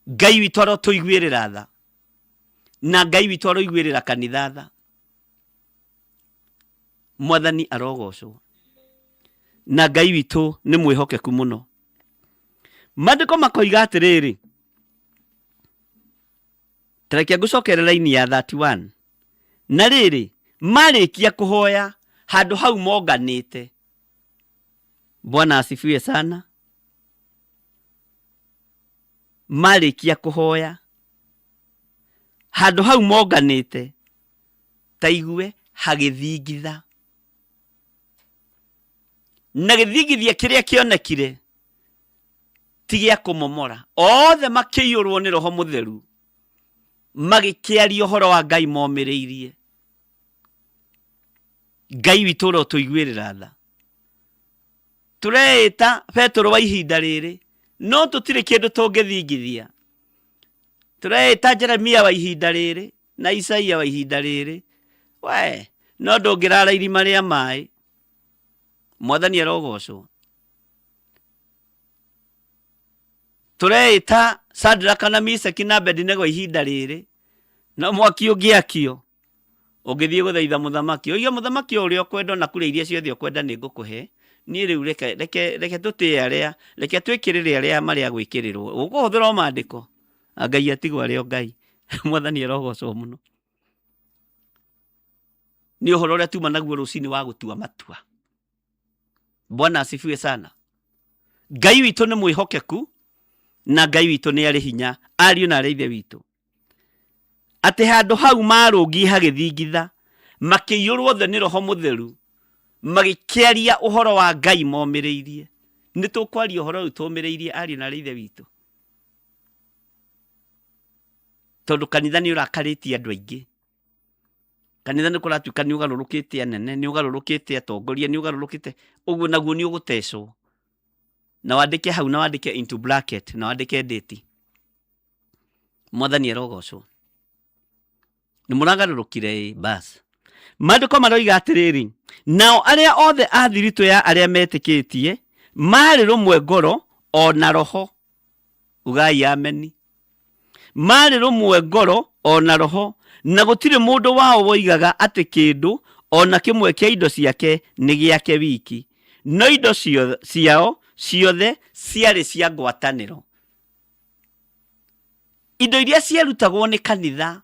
Ngai witũ arotũiguĩrĩra tha, na Ngai witũ aroiguĩrĩra kanitha tha. Mwathani arogocwo, na Ngai witũ nĩ mwĩhokeku mũno. Maandĩko makoiga atĩrĩrĩ, tareke ngũcokere raini ya 31. Na rĩrĩ, marĩkia kũhoya, handũ hau monganĩte. Bwana asifiwe sana. Marĩkia kũhoya, handũ hau monganĩte, ta igue, hagĩthingitha. Na gĩthingithia kĩrĩa kĩonekire ti gĩa kũmomora. Othe makĩiyũrwo nĩ Roho Mũtheru, magĩkĩaria ũhoro wa Ngai momĩrĩirie. Ngai witũ ũrotũiguĩrĩra tha. Tũreĩta Petũrũ wa ihinda rĩrĩ, no tũtirĩ kĩndũ tũngĩthingithia. Tũreĩta Jeremia wa ihinda rĩrĩ na Isaia wa ihinda rĩrĩ, we no ndũngĩrara irima rĩa maĩ. Mwathani arogocwo. Tũreĩta Sadraka na Misaki na Abedinego ihinda rĩrĩ, no mwaki ũngĩakio, ũngĩthiĩ gũthaitha mũthamaki, ũige mũthamaki o ũrĩa ũkwenda, ona kũrĩa iria ciothe ũkwenda nĩ ngũkũhe. Niĩ rĩu reke reke reke tũtĩe arĩa, reke twĩkĩrĩre arĩa marĩ a gwĩkĩrĩrwo. Ũkũhũthĩra o maandĩko. Ngai atigwo arĩ o Ngai. Mwathani arogocwo mũno. Nĩ ũhoro ũrĩa tuma naguo rũcinĩ wa gũtua matua. Bwana asifiwe sana. Ngai witũ nĩ mwĩhokeku, na Ngai witũ nĩ arĩ hinya, ariũ na arĩ ithe witũ. Atĩ handũ hau marũngiĩ hagĩthingitha, makĩiyũrwo othe nĩ Roho Mũtheru, magĩkĩaria ũhoro wa Ngai momĩrĩirie. Nĩ tũkwaria ũhoro ũyũ tũmĩrĩirie, ariũ na arĩ ithe witũ, tondũ kanitha nĩ ũrakarĩtie andũ aingĩ. Kanitha nĩ kũratuĩka nĩ ũgarũrũkĩte anene, nĩ ũgarũrũkĩte atongoria, nĩ ũgarũrũkĩte ũguo, naguo nĩ ũgũtecwo. Na wandĩke hau, na wandĩke into bracket, na wandĩke date. Mwathani arogocwo. Nĩ mũragarũrũkire ĩ bas. Maandĩko maroiga atĩrĩrĩ, nao arĩa othe a thiritũ ya arĩa metĩkĩtie marĩ rũmwe ngoro o na roho. Ugai ameni. Marĩ rũmwe ngoro o na roho, na gũtirĩ mũndũ wao woigaga atĩ kĩndũ o na kĩmwe kĩa indo ciake nĩ gĩake wiki, no indo ciao ciothe ciarĩ cia ngwatanĩro. Indo iria ciarutagwo nĩ kanitha,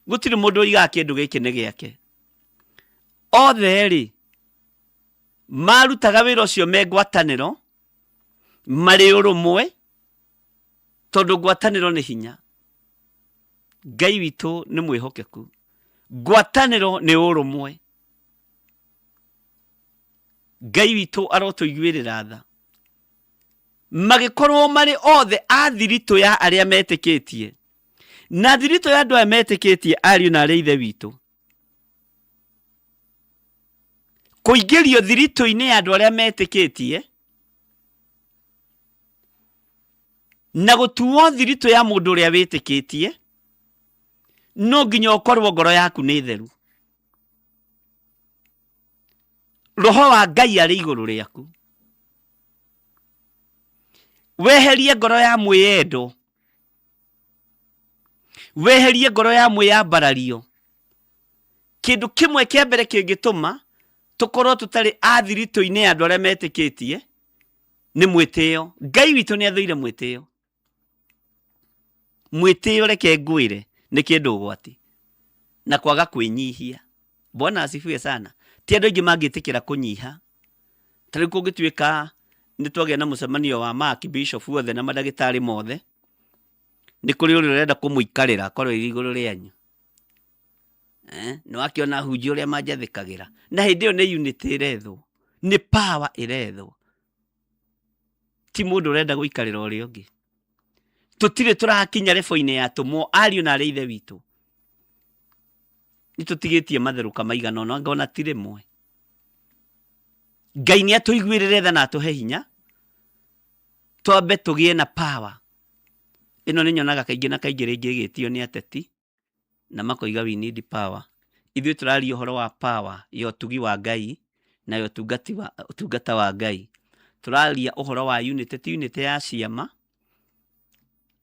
gũtirĩ mũndũ woigaga kĩndũ gĩkĩ nĩ gĩake. Othe-rĩ, marutaga wĩra ũcio me ngwatanĩro, marĩ ũrũmwe, tondũ ngwatanĩro nĩ hinya. Ngai witũ nĩ mwĩhokeku. Ngwatanĩro nĩ ũrũmwe. Ngai witũ arotũiguĩrĩra tha. Magĩkorwo marĩ othe a thiritũ ya arĩa metĩkĩtie. Na thiritũ ya andũ aya metĩkĩtie, ariũ na arĩa ithe witũ, kũingĩrio thiritũ-inĩ ya andũ arĩa metĩkĩtie na gũtuo thiritũ ya mũndũ ũrĩa wĩtĩkĩtie, no nginya ũkorwo ngoro yaku nĩ theru, Roho wa Ngai arĩ igũrũ rĩaku. Weherie ngoro ya mwĩyendo, weherie ngoro ya mwĩyambarario. Kĩndũ kĩmwe kĩa mbere kĩngĩtũma tũkorwo tũtarĩ a thiritũ-inĩ ya andũ arĩa metĩkĩtie nĩ mwĩtĩo. Ngai witũ nĩ athũire mwĩtĩo. Mwĩtĩo, reke ngwĩre, nĩ kĩndũ ũgwati na kwaga kwĩnyihia. Bwana asifiwe sana. Ti andũ aingĩ mangĩtĩkĩra kũnyiha. Ta rĩu kũngĩtuĩka Nĩ twagĩa na mũcemanio wa maakibishofu othe na mandagĩtarĩ mothe. Nĩ kũrĩ ũrĩa ũrenda kũmũikarĩra akorwo ĩrĩ igũrũ rĩanyu. Nĩ wakĩona ahunjia ũrĩa manjathĩkagĩra. Na hĩndĩ ĩyo nĩ unity ĩrethwo, nĩ power ĩrethwo, ti mũndũ ũrenda gũikarĩra ũrĩa ũngĩ. Tũtirĩ tũrakinya rebo-inĩ ya atũmwo, ariũ na arĩ ithe witũ. Nĩ tũtigĩtie matherũka maigana ũna, anga ona ti rĩmwe. Ngai nĩ atũiguĩrĩre tha na atũhe hinya, twambe tũgĩe na power. Ĩno nĩ nyonaga kaingĩ na kaingĩ rĩngĩ ĩgĩtio nĩ ateti, na makoiga we need power. Ithuĩ tũraria ũhoro wa power ya ũtugi wa Ngai na ya ũtungati wa, ũtungata wa Ngai. Tũraria ũhoro wa unity, ti unity ya ciama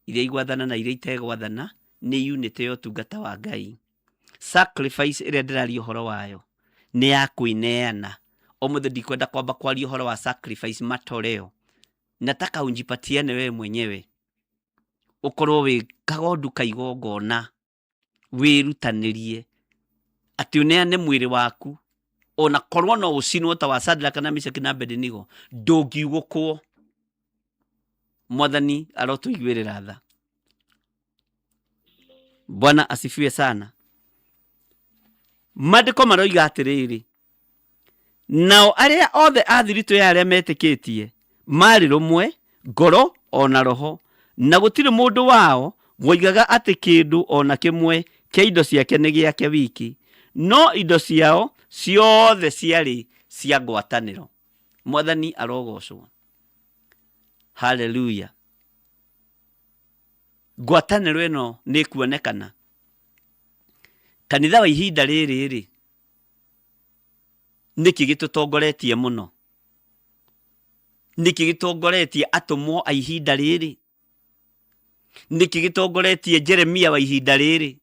iria igwathana na iria itegwathana, nĩ unity ya ũtungata wa Ngai. Sacrifice ĩrĩa ndĩraria ũhoro wayo nĩ ya kwĩneana. Ũmũthĩ ndikwenda kwamba kwaria ũhoro wa sacrifice matoleo. Nataka unjipatiane wewe mwenyewe, ũkorwo wĩ kagondu ka igongona, wĩrutanĩrie atĩ ũneane mwĩrĩ waku ona korwo no ũcinwo ta wa Shadraka na Meshaki na Abednego, ndũngiugũkwo. Mwathani arotũiguĩrĩra tha. Bwana asifiwe sana. Maandĩko maroiga atĩrĩrĩ, nao arĩa othe a thiritũ ya arĩa metĩkĩtie maarĩ rũmwe ngoro o na roho, na gũtirĩ mũndũ wao woigaga atĩ kĩndũ o na kĩmwe kĩa indo ciake nĩ gĩake wiki, no indo ciao ciothe ciarĩ cia ngwatanĩro. Mwathani arogocwo. Haleluya. Ngwatanĩro ĩno nĩ ĩkuonekana. Kanitha wa ihinda rĩrĩ-rĩ, nĩkĩ gĩtũtongoretie mũno? Nĩkĩ gĩtongoretie atũmwo a ihinda rĩrĩ? Nĩkĩ gĩtongoretie Jeremia wa ihinda rĩrĩ?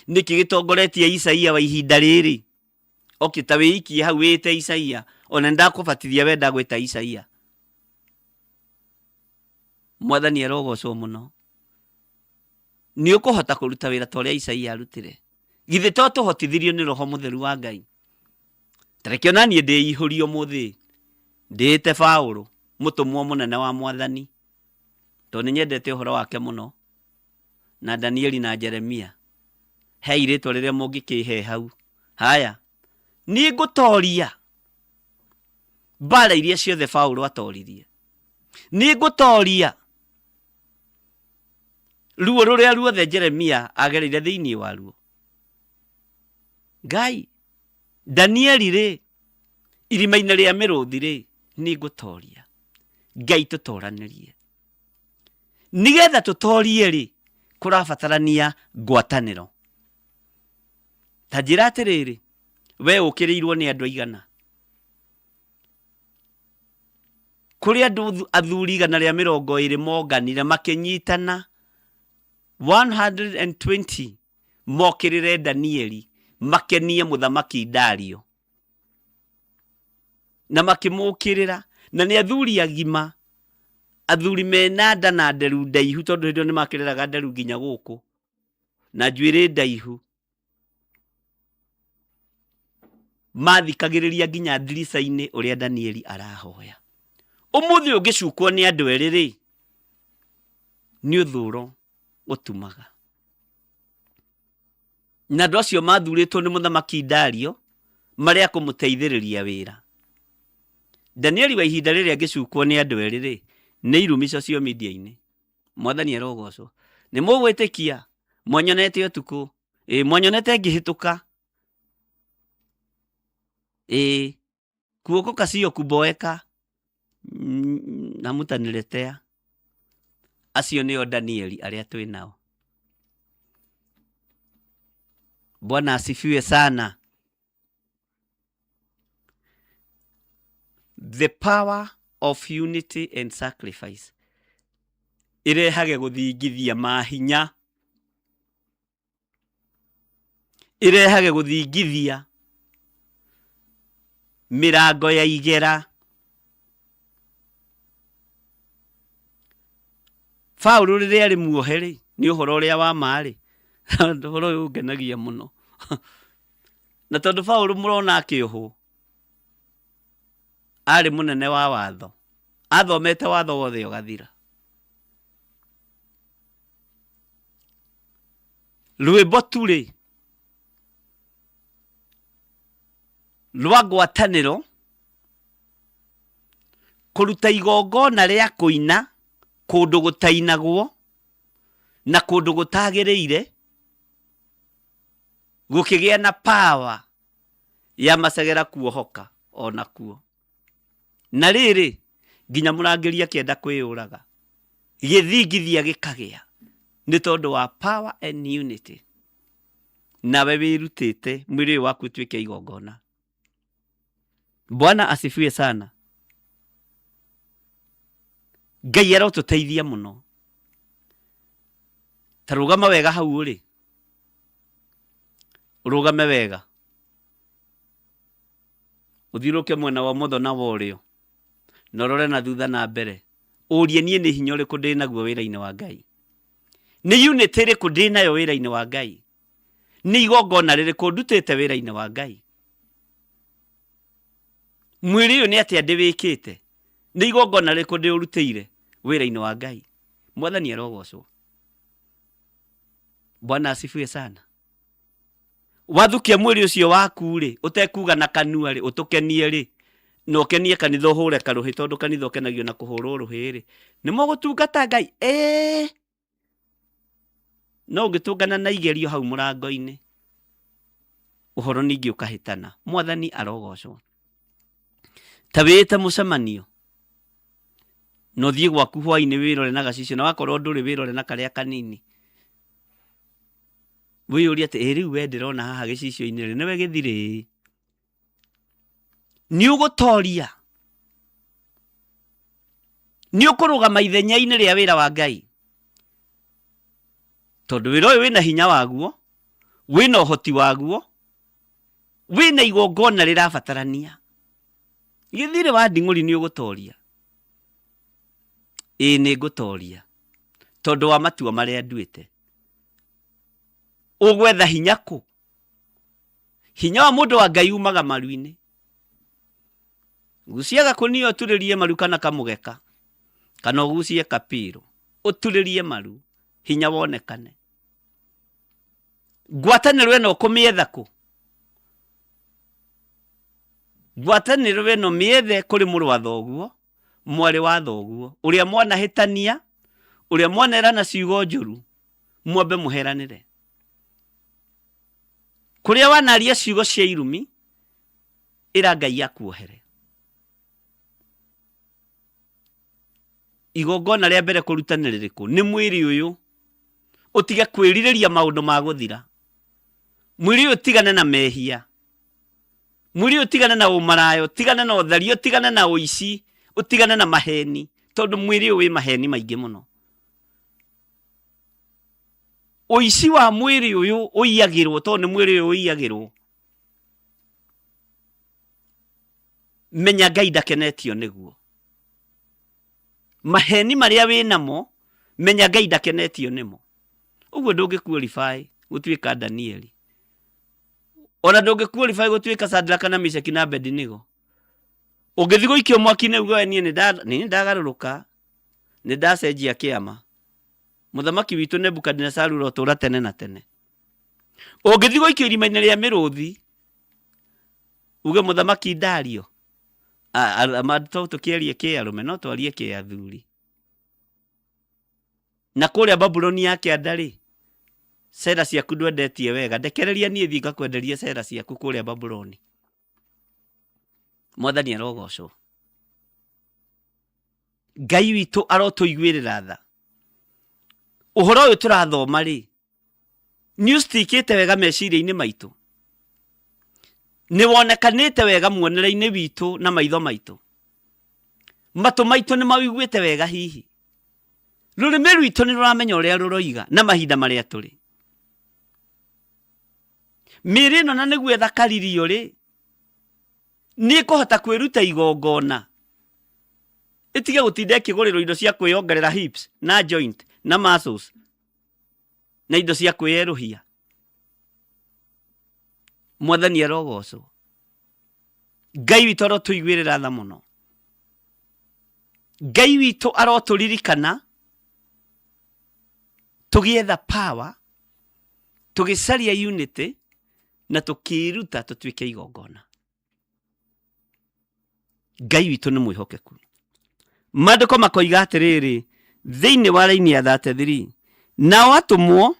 Nĩkĩ gĩtongoretie Isaia wa ihinda rĩrĩ? Okay, ta wĩikie hau wĩte Isaia, ona nĩndakũbatithia we ndagwĩta Isaia. Mwathani arogocwo mũno. Nĩ ũkũhota kũruta wĩra ta ũrĩa Isaia arutire? Githĩ to tũhotithirio nĩ Roho Mũtheru wa Ngai? Ta reke ona niĩ ndĩihũrie ũmũthĩ, ndĩĩte Paũlũ, mũtũmwo mũnene wa Mwathani, tondũ nĩ nyendete ũhoro wake mũno, na Danieli na Jeremia. Hei rĩtwa rĩrĩa mũngĩkĩhe hau. Haya, niĩ ngũtoria mbara iria ciothe Paũlũ atoririe. Niĩ ngũtoria ruo rũrĩa ruothe Jeremia agereire thĩinĩ waruo. Ngai, Danieli rĩ, irima-inĩ rĩa mĩrũthi rĩ, nĩ ngũtoria. Ngai tũtoranĩrie. Nĩgetha tũtorie rĩ, kũrabatarania ngwatanĩro. Ta njĩra atĩrĩrĩ, we ũkĩrĩirwo nĩ andũ aigana? Kũrĩ andũ athuri 120 monganire makĩnyitana 120 mokĩrĩre Danieli makenie mũthamaki Dario na makĩmũkĩrĩra, na nĩ athuri agima, athuri mena nda na nderu ndaihu, tondũ hĩndĩ ĩyo nĩ makĩreraga nderu nginya gũkũ na njuĩrĩ ndaihu. Mathikagĩrĩria nginya ndirica-inĩ ũrĩa Danieli arahoya. Ũmũthĩ ũngĩcukwo nĩ andũ erĩ rĩ, nĩ ũthũro ũtumaga. Na andũ acio mathurĩtwo nĩ mũthamaki Dario marĩ a kũmũteithĩrĩria wĩra. Danieli wa ihinda rĩrĩ angĩcukwo nĩ andũ erĩ rĩ, nĩ irumi social media-inĩ. Mwathani arogocwo. Nĩ mũgwĩtĩkia mwanyonete ũtukũ, ĩ mwanyonete ngĩhĩtũka, ĩ kuokoka sio kuboeka hamutaniletea. Acio nĩo Danieli arĩa twĩ nao. Bwana asifiwe sana. The power of unity and sacrifice ĩrehage gũthingithia mahinya, ĩrehage gũthingithia mĩrango ya igera. Paũlũ rĩrĩa arĩ muohe rĩ, nĩ ũhoro ũrĩa wa ma rĩ, ũhoro ũyũ ũngenagia mũno. Na tondũ Paũlũ mũrona akĩohwo, arĩ mũnene wa watho. Athomete watho wothe ũgathira. Rwĩmbo tu rĩ rwa ngwatanĩro kũruta igongona rĩa kũina kũndũ gũtainagwo na kũndũ gũtagĩrĩire gũkĩgĩa na power ya macegera kuohoka onakuo. Na rĩrĩ, nginya mũrangĩri akĩenda kwĩyũraga, gĩthingithia gĩkagĩa nĩ tondũ wa power and unity. Nawe wĩrutĩte mwĩrĩ ũyũ waku ũtuĩke igongona. Bwana asifiwe sana. Ngai arotũteithia mũno. Ta rũgama wega hau ũrĩ, ũrũgame wega. Ũthiũrũrũke mwena wa ũmotho na wa ũrĩo, na ũrore na thutha na mbere, ũrie niĩ nĩ hinya ũrĩkũ ndĩ naguo wĩra-inĩ wa Ngai? Nĩ unity ĩrĩkũ ndĩ nayo wĩra-inĩ wa Ngai? Nĩ igongona rĩrĩkũ ndutĩte wĩra-inĩ wa Ngai? Mwĩrĩ ũyũ nĩ atĩa ndĩwĩkĩte? Nĩ igongona rĩrĩkũ ndĩũrutĩire wĩra-inĩ wa Ngai? Mwathani arogocwo. Bwana asifiwe sana. Wathukia mwĩrĩ ũcio waku-rĩ, ũtekuga na kanua-rĩ, ũtũkenie-rĩ, na ũkenie kanitha ũhũre karũhĩ tondũ kanitha ũkenagio na kũhũrwo rũhĩ-rĩ, nĩ mũgũtungata Ngai? Ĩĩ. No ũngĩtũngana na igerio hau mũrango-inĩ, ũhoro ningĩ ũkahĩtana. Mwathani arogocwo. Ta wĩĩte mũcemanio, na ũthiĩ gwaku hwainĩ wĩrore na gacicio, na wakorwo ndũrĩ wĩrore na karĩa kanini. Wĩyũrie atĩ ĩ rĩu we ndĩrona haha gĩcicio-inĩ rĩ, nĩwe gĩthirĩ ĩ? Nĩ ũgũtoria? Nĩ ũkũrũgama ithenya-inĩ rĩa wĩra wa Ngai? Tondũ wĩra ũyũ wĩna hinya waguo, wĩna ũhoti waguo, wĩna igongona rĩrabatarania. Gĩthirĩ wa nding'ũri nĩ ũgũtoria? Ĩĩ nĩ ngũtoria tondũ wa matua marĩa nduĩte. Ũgwetha hinya kũ? Hinya wa mũndũ wa Ngai umaga maru-inĩ. Gucia gakũnia ũturĩrie maru kana kamũgeka, kana ũgucie kapiro ũturĩrie maru, hinya wonekane. Ngwatanĩro ĩno ũkũmĩetha kũ? Ngwatanĩro ĩno mĩethe kũrĩ mũrũ wa thoguo, mwarĩ wa thoguo, ũrĩa mwanahĩtania, ũrĩa mwanerana ciugo njũru, mwambe mũheranĩre. Kũrĩa wanaria ciugo cia irumi, ĩra Ngai akuohere. Igongona rĩa mbere kũruta nĩ rĩrĩkũ? Nĩ mwĩrĩ ũyũ. Ũtige kwĩrirĩria maũndũ ma gũthira. Mwĩrĩ ũyũ tigane na mehia. Mwĩrĩ ũyũ ũtigane na ũmaraya, ũtigane na ũtharia, ũtigane na ũici, ũtigane na maheni, tondũ mwĩrĩ ũyũ wĩ maheni maingĩ mũno. Ũici wa mwĩrĩ ũyũ ũiyagĩrwo tondũ nĩ mwĩrĩ ũyũ ũiyagĩrwo. Menya Ngai ndakenetio nĩguo. Maheni marĩa wĩ namo, menya Ngai ndakenetio nĩmo. Ũguo ndũngĩ qualify gũtuĩka Danieli. Ona ndũngĩ qualify gũtuĩka Shadraka na Meshaki na Abednego. Ũngĩthiĩ gũikio mwaki-inĩ uge we niĩ nĩ ndagarũrũka, nĩ ndacenjia kĩama. Mũthamaki witũ Nebukadinesaru ũrotũũra tene na tene. Ũngĩthiĩ gũikio irima-inĩ rĩa mĩrũthi, uge mũthamaki Dario, to tũkĩarie kĩarũme no twarie kĩathuri. Na kũrĩa Babuloni ya kĩanda-rĩ, cera ciaku ndwendetie wega, ndekereria niĩ thiĩ ngakwenderie cera ciaku kũrĩa Babuloni. Mwathani arogocwo. Ngai witũ arotũiguĩrĩra tha. Ũhoro ũyũ tũrathoma rĩ, nĩ ũcitikĩte wega meciria-inĩ maitũ? Nĩ wonekanĩte wega muonere-inĩ witũ na maitho maitũ? Matũ maitũ nĩ mawĩiguĩte wega hihi? Rũrĩmĩ rwitũ nĩ rũramenya ũrĩa rũroiga na mahinda marĩa tũrĩ? Mĩĩrĩ ĩno na nĩguo ĩthakaririo rĩ, nĩ ĩkũhota kwĩruta igongona ĩtige gũtinda ĩkĩgũrĩrwo indo cia kwĩyongerera hips na joint na muscles na indo cia kwĩyerũhia. Mwathani arogocwo. Ngai witũ arotũiguĩrĩra tha mũno. Ngai witũ arotũririkana tũgĩetha power, tũgĩcaria unity na tũkĩĩruta tũtuĩke igongona. Ngai witũ nĩ mwĩhokeku. Maandĩko makoiga atĩrĩrĩ thĩinĩ wa raini ya 33, nao atũmwo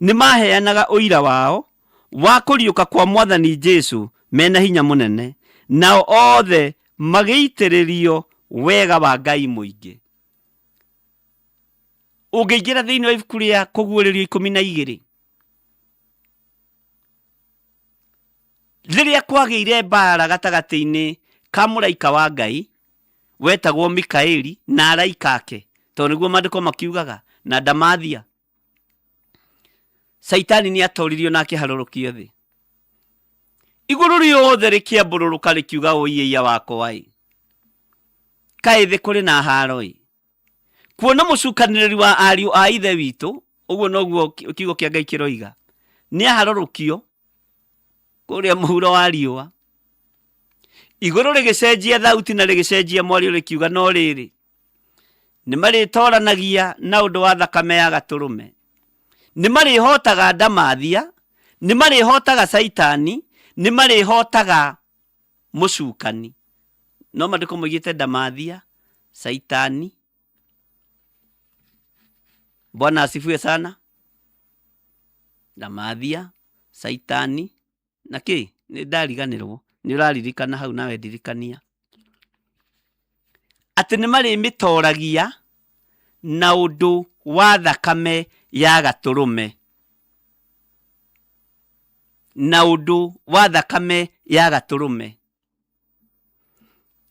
nĩ maheanaga ũira wao wa kũriũka kwa Mwathani Jesu mena hinya mũnene, nao othe magĩitĩrĩrio wega wa Ngai mũingĩ. Ũngĩingĩra thĩinĩ wa ibuku rĩa Kũguũrĩrio 12, rĩrĩa kwagĩire mbara gatagatĩ-inĩ ka mũraika wa Ngai wetagwo Mikaeli na araika ake, tondũ nĩguo maandĩko makiugaga, na ndamathia, Caitani nĩ atoririo na akĩharũrũkio thĩ. Igũrũ rĩothe rĩkĩambũrũrũka rĩkiuga, ũiĩia wakwa ĩ, kaĩ thĩ kũrĩ na haro ĩ, kuona mũcukanĩrĩri wa ariũ a ithe witũ, ũguo noguo kiugo kĩa Ngai kĩroiga, nĩ aharũrũkio kũrĩa mũhuro wa riũa. Igũrũ rĩgĩcenjia thauti na rĩgĩcenjia mwario rĩkiuga, no rĩrĩ, nĩ marĩtoranagia na ũndũ wa thakame ya gatũrũme, nĩ marĩhotaga ndamathia, nĩ marĩhotaga Caitani, nĩ marĩhotaga mũcukani. No maandĩko moigĩte ndamathia, Caitani. Bwana asifiwe sana. Ndamathia, Caitani na kĩ? Nĩ ndariganĩrwo. Nĩ ũraririkana hau nawe ndirikania. Atĩ nĩ marĩmĩtoragia na ũndũ wa thakame ya gatũrũme. Na ũndũ wa thakame ya gatũrũme.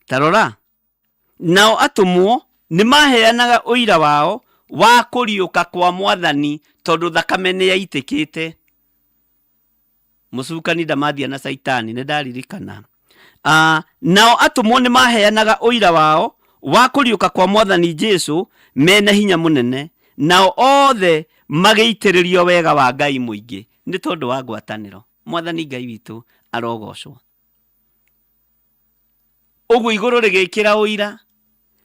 Ta rora, nao atũmwo nĩ maheanaga ũira wao wa kũriũka kwa Mwathani tondũ thakame nĩ yaitĩkĩte. Mũcukani ndamathia na Caitani, nĩ ndaririkana. Nao atũmwo nĩ maheanaga ũira wao wa kũriũka kwa Mwathani Jesu mena hinya mũnene, nao othe magĩitĩrĩrio wega wa Ngai mũingĩ nĩ tondũ wa ngwatanĩro. Mwathani Ngai witũ arogocwo. Ũguo igũrũ rĩgĩkĩra ũira,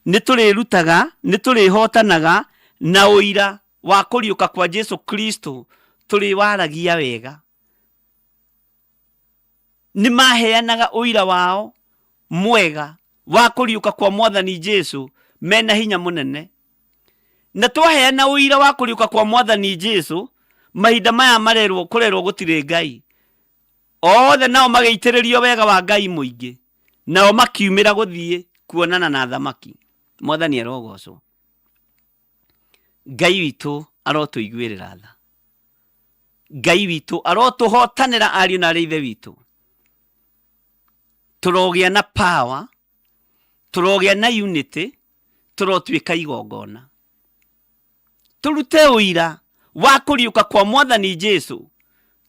nĩ tũrĩrutaga, nĩ tũrĩhotanaga na ũira wa kũriũka kwa Jesu Kristo tũrĩwaragia wega. Nĩ maheanaga ũira wao mwega wa kũriũka kwa Mwathani Jesu mena hinya mũnene. Na twaheana ũira wa kũriũka kwa Mwathani Jesu, mahinda maya marerwo kũrerwo gũtirĩ Ngai, Othe nao magĩitĩrĩrio wega wa Ngai mũingĩ, nao makiumĩra gũthiĩ kuonana na athamaki. Mwathani arogocwo. Ngai witũ arotũiguĩrĩra tha. Ngai witũ arotũhotanĩra ariũ na arĩ ithe witũ. Tũrogĩa na power, tũrogĩa na unity, tũrotuĩka igongona. Tũrute ũira wa kũriũka kwa Mwathani Jesu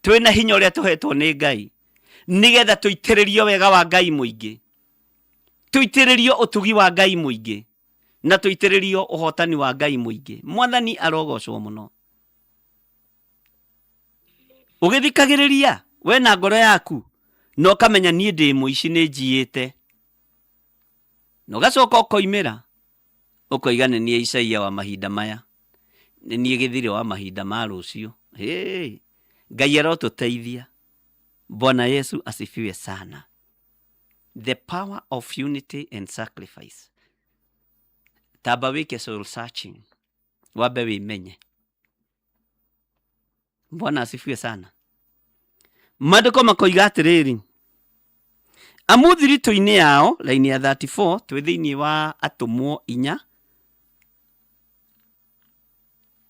twĩna hinya ũrĩa tũhetwo nĩ Ngai, nĩgetha tũitĩrĩrio wega wa Ngai mũingĩ, tũitĩrĩrio ũtugi wa Ngai mũingĩ, na tũitĩrĩrio ũhotani wa Ngai mũingĩ. Mwathani arogocwo mũno. Ũgĩthikagĩrĩria we na ngoro yaku na ũkamenya niĩ ndĩ mũici nĩ njiyĩte, na ũgacoka ũkoimĩra Ũkoiga nĩ niĩ Isaia wa mahinda maya, nĩ niĩ Gĩthirĩ wa mahinda ma rũciũ. Hĩ! Ngai arotũteithia. Bwana Yesu asifiwe sana. The power of unity and sacrifice. Tamba wĩke soul searching, wambe wĩmenye. Bwana asifiwe sana. Maandĩko makoiga atĩrĩrĩ, amu thiritũ-inĩ yao, raini ya 34, twĩ thĩinĩ wa Atũmwo inya,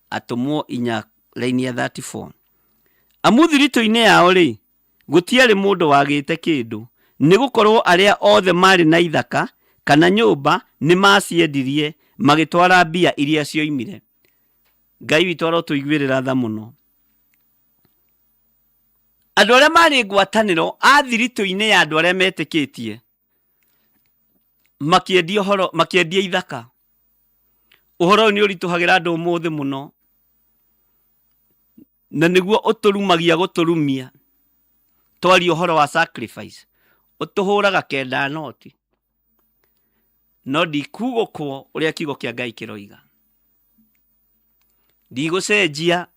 Atũmwo inya raini ya 34, amu thiritũ-inĩ yao-rĩ, gũtiarĩ mũndũ wagĩte kĩndũ, nĩ gũkorũo arĩa othe maarĩ na ithaka kana nyũmba nĩ maaciendirie magĩtwara mbia iria cioimire. Ngai witũ arotũiguĩrĩra tha mũno. Andũ arĩa marĩ ngwatanĩro a thiritũ-inĩ ya andũ arĩa metĩkĩtie makĩendia ũhoro, makĩendia ithaka. Ũhoro ũyũ nĩ ũritũhagĩra andũ ũmũthĩ mũno, na nĩguo ũtũrumagia gũtũrumia. Twaria ũhoro wa sacrifice, ũtũhũraga kenda noti. No ndikugũkwo ũrĩa kiugo kĩa Ngai kĩroiga. Ndigũcenjia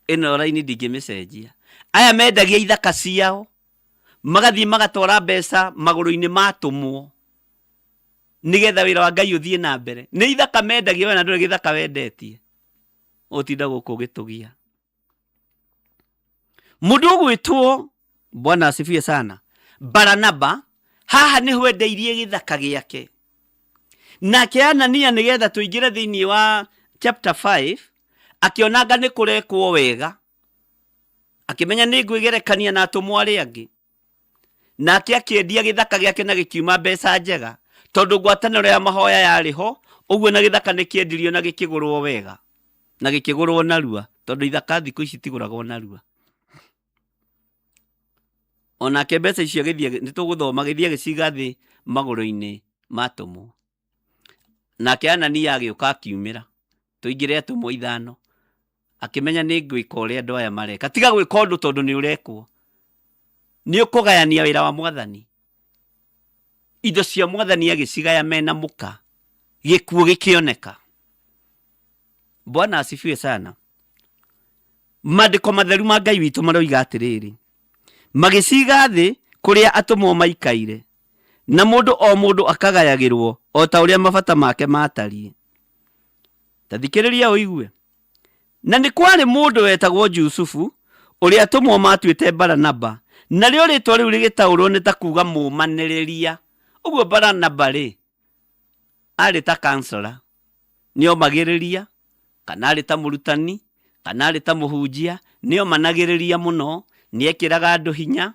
ĩno raini, ndingĩmĩcenjia. Aya mendagia ithaka ciao magathiĩ magatwara mbeca magũrũ-inĩ ma atũmwo nĩgetha wĩra wa Ngai ũthiĩ na mbere. Nĩ ithaka mendagia, we na ndũrĩ gĩthaka wendetie, ũtinda gũkũ ũgĩtũgia. Mũndũ ũgwĩtwo, Bwana asifiwe sana, Baranaba, haha nĩho endeirie gĩthaka gĩake. Nake Anania, nĩgetha tũingĩre thĩinĩ wa chapter 5, akĩonanga nĩ kũrekwo wega, akĩmenya nĩ ngwĩgerekania na atũmwo arĩa angĩ. Nake akĩendia gĩthaka gĩake na gĩkiuma mbeca njega, tondũ ngwatanĩro ya mahoya yarĩ ho ũguo, na gĩthaka nĩ kĩendirio na gĩkĩgũrwo wega na gĩkĩgũrwo narua, tondũ ithaka thikũ ici itigũragwo narua. Onake mbeca icio agĩthiĩ, nĩ tũgũthoma, agĩthiĩ agĩciga thĩ magũrũ-inĩ ma atũmwo. Nake Anania agĩũka akiumĩra, tũingĩre atũmwo ithano, akĩmenya nĩ ngwĩka ũrĩa andũ aya mareka. Tiga gwĩka ũndũ tondũ nĩ ũrekwo, nĩ ũkũgayania wĩra wa Mwathani. Indo cia Mwathani agĩcigaya mena mũka, gĩkuũ gĩkĩoneka. Bwana asifiwe sana. Maandĩko matheru ma Ngai witũ maroiga atĩrĩrĩ, magĩciga thĩ kũrĩa atũmwo maikaire, na mũndũ o mũndũ akagayagĩrwo o ta ũrĩa mabata make maatariĩ. Ta thikĩrĩria ũigue. Na nĩ kwarĩ mũndũ wetagwo Jusufu, ũrĩa atũmwo maatuĩte Baranaba, narĩo rĩĩtwa rĩu rĩgĩtaũrwo nĩ ta kuuga mũũmanĩrĩria. Ũguo Baranaba-rĩ, arĩ ta counselor, nĩomagĩrĩria, kana arĩ ta mũrutani, kana arĩ ta mũhunjia, nĩomanagĩrĩria mũno, nĩekĩraga andũ hinya.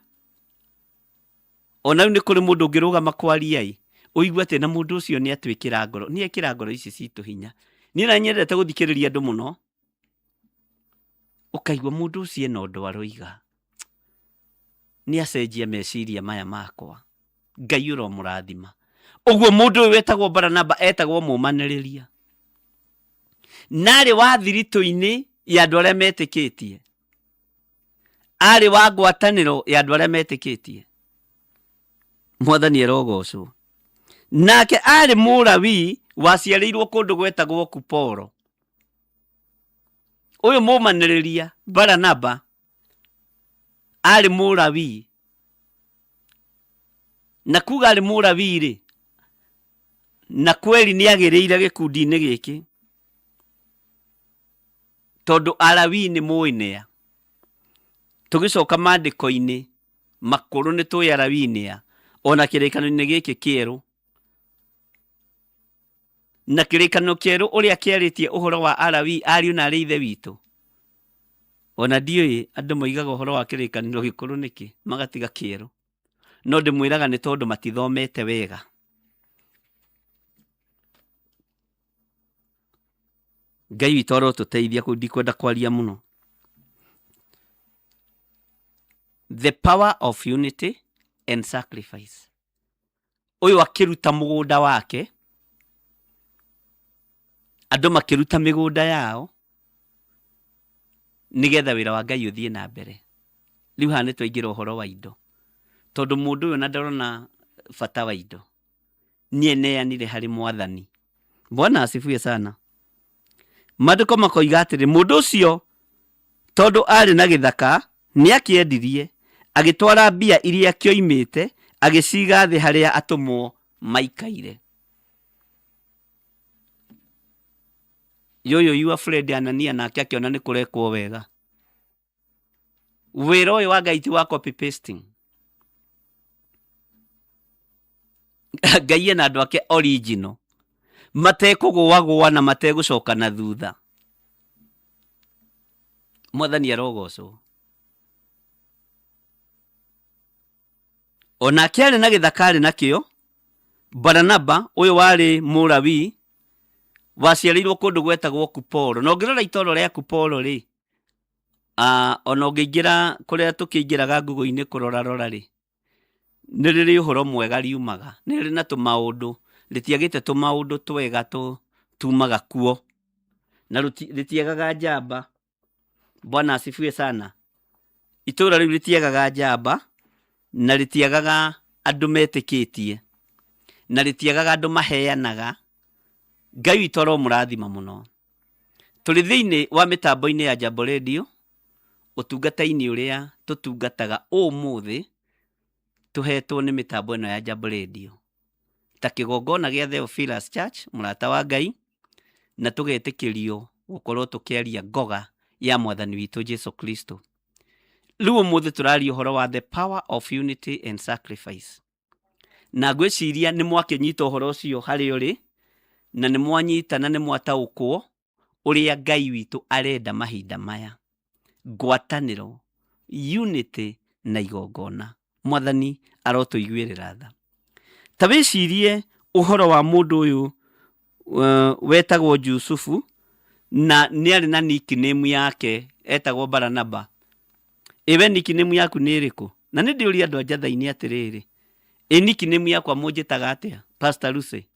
Ona rĩu nĩ kũrĩ mũndũ ũngĩrũgama kwaria ĩ, ũigue atĩ na mũndũ ũcio nĩ atwĩkĩra ngoro, nĩ ekĩra ngoro ici citũ hinya. Niĩ na nyendete gũthikĩrĩria andũ mũno, ũkaigua mũndũ ũcio ena ũndũ aroiga, nĩ acenjia meciria maya makwa. Ngai ũromũrathima. Ũguo mũndũ ũyũ wetagwo Baranaba etagwo mũmanĩrĩria. Narĩ wa thiritũ-inĩ ya andũ arĩa metĩkĩtie. Arĩ wa ngwatanĩro ya andũ arĩa metĩkĩtie. Mwathani arogocwo. Nake arĩ Mũlawii waciarĩirwo kũndũ gwetagwo Kuporo. Ũyũ mũmanĩrĩria Baranaba arĩ Mũlawii. Na kuga arĩ Mũlawii rĩ, na kweli nĩ agĩrĩire gĩkundi-inĩ gĩkĩ, tondũ Alawii nĩ mũĩ nĩa. Tũgĩcoka maandĩko-inĩ makũrũ nĩ tũĩ Alawii nĩa, ona kĩrĩkanĩro-inĩ gĩkĩ kĩerũ. Na kĩrĩkanĩro kĩerũ ũrĩa kĩarĩtie ũhoro wa Alawii ariũ na arĩ ithe witũ. Ona ndiũĩ andũ moigaga ũhoro wa kĩrĩkanĩro gĩkũrũ nĩkĩ, magatiga kĩerũ. No ndĩmwĩraga nĩ tondũ matithomete wega. Ngai witũ arotũteithia kũu, ndikwenda kwaria mũno. The power of unity and sacrifice. Ũyũ akĩruta mũgũnda wake, andũ makĩruta mĩgũnda yao nĩgetha wĩra wa Ngai ũthiĩ na mbere. Rĩu haha nĩ twaingĩra ũhoro wa indo, tondũ mũndũ ũyũ na ndarona bata wa indo, nĩ eneanire harĩ Mwathani. Bwana asifiwe sana. Maandĩko makoiga atĩrĩ, mũndũ ũcio tondũ arĩ na gĩthaka nĩ akĩendirie, agĩtwara mbia iria kĩoimĩte, agĩciga thĩ harĩa atũmwo maikaire. Yoyo your friend Anania nake akĩona nĩ kũrekwo wega. Wĩra ũyũ wa Ngai ti wa copy pasting. Ngai ena andũ ake original, matekũgũagũa na mategũcoka na thutha. Mwathani arogocwo. Onake arĩ na gĩthaka arĩ nakĩo, Baranaba ũyũ warĩ Mũlawii waciarĩirwo kũndũ gwetagwo Kuporo. Na ũngĩrora itũũra rĩa Kuporo rĩ, ona ũngĩingĩra kũrĩa tũkĩingĩraga Google-inĩ kũrora rora rĩ, nĩ rĩrĩ ũhoro mwega riumaga, nĩ rĩrĩ na tũmaũndũ, rĩtiagĩte tũmaũndũ twega tumaga kuo, na rĩtiagaga njamba. Bwana asifiwe sana. Itũũra rĩu rĩtiagaga njamba na rĩtiagaga andũ metĩkĩtie. Na rĩtiagaga andũ maheanaga. Ngai witũ aromũrathima mũno. Tũrĩ thĩinĩ wa mĩtambo-inĩ ya Jambo Radio, ũtungata-inĩ ũrĩa tũtungataga ũmũthĩ tũhetwo nĩ mĩtambo ĩno ya Jambo Radio. Ta kĩgongona gĩa Theophilus Church, mũrata wa Ngai, na tũgetĩkĩrio gũkorwo tũkĩaria ngoga ya mwathani witũ Jesu Kristo. Rĩu ũmũthĩ tũraria ũhoro wa the power of unity and sacrifice. Na ngwĩciria nĩ mwakĩnyita ũhoro ũcio harĩa ũrĩ, na nĩ mwanyita na nĩ mwataũkwo ũrĩa Ngai witũ arenda mahinda maya. Ngwatanĩro, unity na igongona. Mwathani arotũiguĩrĩra tha. Ta wĩcirie ũhoro wa mũndũ ũyũ wetagwo Jusufu, na nĩ arĩ na nickname yake etagwo Baranaba. Ĩ we nickname yaku nĩ ĩrĩkũ? Na nĩ ndĩũria andũ a Njatha-inĩ atĩrĩrĩ, ĩ nickname yakwa mũnjĩtaga atĩa? Pastor Lucy,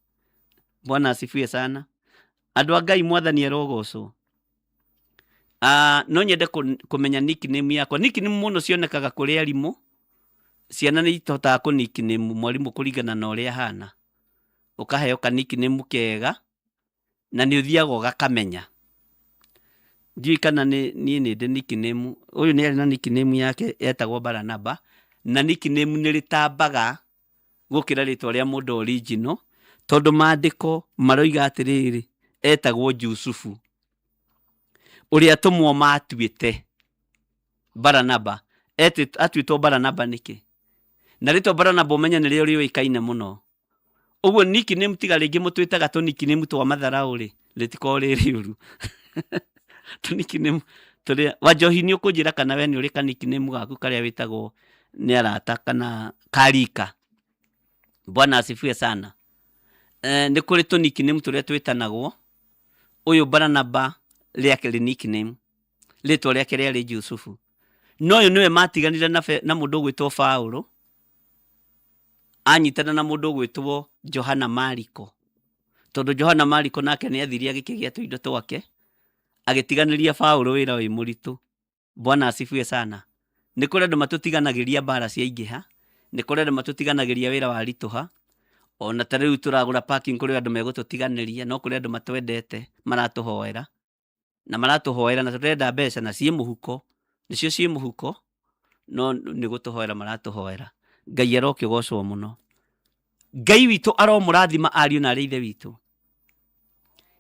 Bwana asifiwe sana. Andũ a Ngai, mwathani arogocwo. No nyende kũmenya nickname yakwa. Nickname mũno cionekaga kũrĩ arimũ. Ciana nĩ ihotaga kũ nickname mwarimũ kũringana na ũrĩa ahana. Ũkaheo ka nickname kega na nĩ ũthiaga ũgakamenya. Ndiũĩ kana nĩ niĩ nĩ ndĩ nickname. Ũyũ nĩ arĩ na nickname yake etagwo Baranaba, na nickname nĩ rĩtambaga gũkĩra rĩtwa rĩa mũndũ original, tondũ maandĩko maroiga atĩrĩrĩ, etagwo Jusufu, ũrĩa atũmwo matuĩte Baranaba. Atuĩtwo Baranaba nĩkĩ? Na rĩtwa Baranaba ũmenye nĩrĩo rĩũĩkaine mũno. Ũguo nickname tiga rĩngĩ mũtwĩtaga tũ nickname twa matharaũ rĩ, rĩtikoragwo rĩ rĩũru. Tũ nickname tũrĩa Wanjohi, nĩ ũkũnjĩra kana we nĩ ũrĩ ka nickname gaku karĩa wĩtagwo nĩ arata kana karika. Bwana asifiwe sana. Nĩ kũrĩ tũ nickname tũrĩa twĩtanagwo. Ũyũ Baranaba rĩake rĩ nickname, rĩtwa rĩake rĩarĩ Jusufu. No ũyũ nĩwe matiganire na mũndũ ũgwĩtwo Paũlũ, anyitana na mũndũ ũgwĩtwo Johana Mariko. Tondũ Johana Mariko nake nĩ athire agĩkĩgĩa tũindo twake, agĩtiganĩria Paũlũ wĩra wĩ mũritũ. Bwana asifiwe sana. Nĩ kũrĩ andũ matũtiganagĩria mbara ciaingĩha, nĩ kũrĩ andũ matũtiganagĩria wĩra waritũha, ona ta rĩu tũragũra parking kũrĩ andũ megũtũtiganĩria, no kũrĩ andũ matwendete maratũhoera, na maratũhoera na tũrenda mbeca na ciĩ mũhuko, nĩcio ciĩ mũhuko, no nĩ gũtũhoera maratũhoera. Ngai arokĩgocwo mũno. Ngai witũ aromũrathima ariũ na arĩ ithe witũ.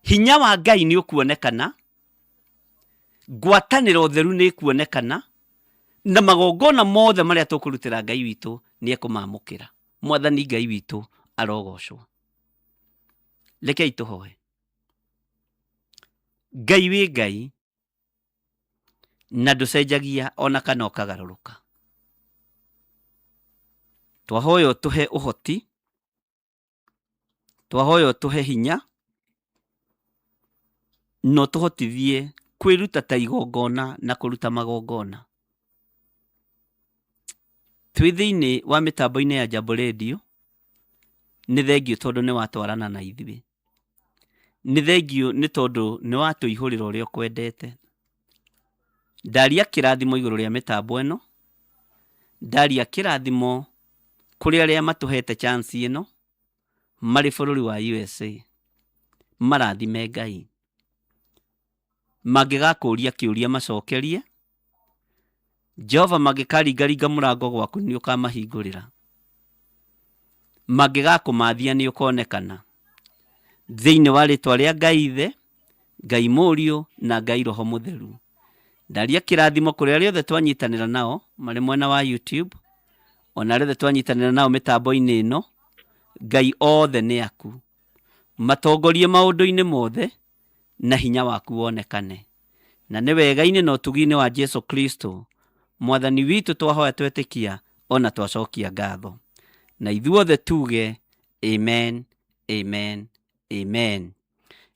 Hinya wa Ngai nĩ ũkuonekana, ngwatanĩro theru nĩ ĩkuonekana, na magongona mothe marĩa tũkũrutĩra Ngai witũ nĩ ekũmamũkĩra. Mwathani Ngai witũ arogocwo. Rekei tũhoe. Ngai wĩ Ngai na ndũcenjagia ona kana ũkagarũrũka. Twahoya ũtũhe ũhoti, twahoya ũtũhe hinya, na ũtũhotithie kwĩruta ta igongona na kũruta magongona. Twĩ thĩinĩ wa mĩtambo-inĩ ya Jambo Radio, nĩ thengiũ tondũ nĩ watwarana na ithuĩ. Nĩ thengiũ nĩ tondũ nĩ watũihũrĩra ũrĩa ũkwendete. Ndaria kĩrathimo igũrũ rĩa mĩtambo ĩno, ndaria kĩrathimo kũrĩ arĩa matũhete chance ĩno marĩ bũrũri wa USA. Marathime Ngai. Mangĩgakũria kĩũria macokerie, Jehova, mangĩkaringaringa mũrango gwaku nĩ ũkamahingũrĩra. Mangĩgakũmathia nĩ ũkonekana. Thĩinĩ wa rĩtwa rĩa Ngai Ithe, Ngai Mũriũ na Ngai Roho Mũtheru. Ndaria kĩrathimo kũrĩ arĩa othe twanyitanĩra nao marĩ mwena wa YouTube, ona arĩa othe twanyitanĩra nao mĩtambo-inĩ ĩno. Ngai othe nĩ aku. Matongorie maũndũ-inĩ mothe na hinya waku wonekane. Na nĩ wega-inĩ na ũtugi-inĩ wa Jesu Kristo mwathani witũ twahoya twetĩkia ona twacokia ngatho. Na ithuothe tuge amen, amen, amen.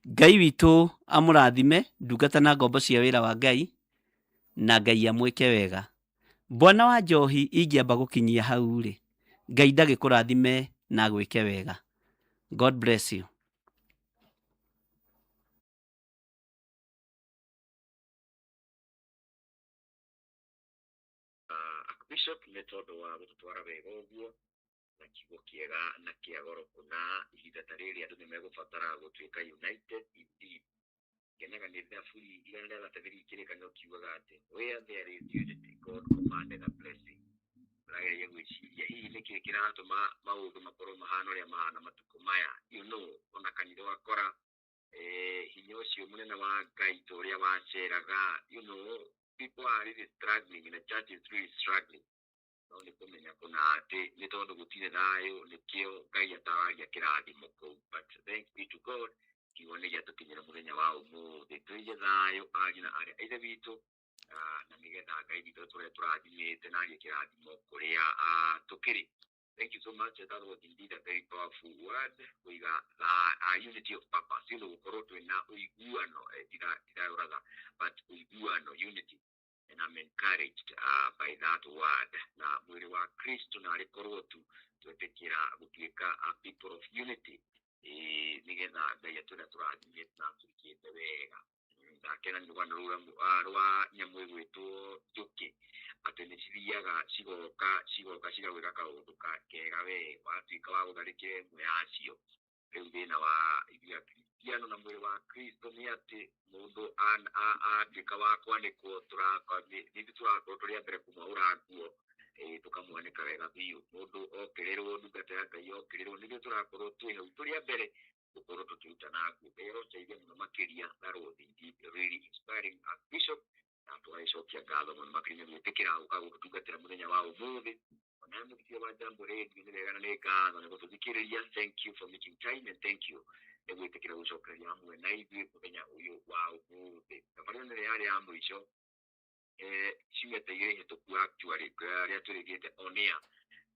Ngai witũ amũrathime ndungata na ngombo cia wĩra wa Ngai, na Ngai amwĩke wega. Bwana wa njohi ingĩamba gũkinyia hau rĩ, Ngai ndagĩkũrathime na agwĩke wega. God bless you. Archbishop nĩ tondũ wa gũtũtwara wega ũguo. Na kiugo kĩega na kĩa goro kũna. Ihinda ta rĩrĩ andũ nĩ megũbatara gũtuĩka united indeed. Ngenaga nĩ Thaburi 103 kĩrĩkanĩro kiugaga atĩ where there is unity, God commanded a blessing. Ũrageria gwĩciria hihi nĩkĩ kĩratũma maũndũ makorwo mahana ũrĩa mahana matukũ maya. Ona kanitha ũgakora hinya ũcio mũnene wa Ngai ta ũrĩa waceraga. People are really struggling and the church is really struggling. No nĩ kũmenya kũna atĩ nĩ tondũ gũtirĩ thayũ, nĩkĩo Ngai ataragia kĩrathimo kũu. But thanks be to God, kiugo nĩ gĩatũkinyĩra mũthenya wa ũmũthĩ, tũige thayũ ariũ na arĩ a Ithe witũ, na nĩgetha Ngai witũ tũrĩa tũrathimĩte na arie kĩrathimo kũrĩa tũkĩrĩ. Thank you so much. That was indeed a very powerful word. Kũiga unity of purpose, gũkorwo twĩna ũiguano, ndiraũraga, but ũiguano, unity, and I'm encouraged by that word. Na mwĩrĩ wa Kristo na arĩkorwo tu twetĩkĩra gũtuĩka a people of unity, nĩgetha Ngai atũrĩa tũrathimĩte na atwĩkĩte wega. Ndakena nĩ rũgano rwa nyamũ ĩgwĩtwo njũkĩ, atĩ nĩ cithiaga cigoka cigoka cigagwĩka kaũndũ kega, we watuĩka wa gũtharĩkĩra ĩmwe yacio. Rĩu thĩna wa ithuĩ Akristiano na mwĩrĩ wa Kristo nĩ atĩ mũndũ atuĩka wa kwanĩkwo, nithuĩ tũrakorwo tũrĩ a mbere kũmwaũra nguo, tũkamwanĩka wega biũ. Mũndũ okĩrĩrwo, ndungata ya Ngai okĩrĩrwo, nithuĩ tũrakorwo twĩ hau tũrĩ a mbere gũkorwo tũkĩrutana nguo. Ngai aroteithia mũno makĩria. That was indeed really inspiring, Archbishop, na tũgagĩcokia ngatho mũno makĩria nĩ gwĩtĩkĩra gũka gũtũtungatĩra mũthenya wa ũmũthĩ. Ona mũthikĩria wa Jambo Radio, nĩ wega na nĩ ngatho nĩ gũtũthikĩrĩria. Thank you for making time and thank you nĩ gwĩtĩkĩra gũcokereria hamwe na ithuĩ mũthenya ũyũ wa ũmũthĩ. Thabarĩ ĩno nĩyo yarĩ ya mũico ciumia ta 2 hĩtũku actually rĩrĩa tũrĩkĩte on air,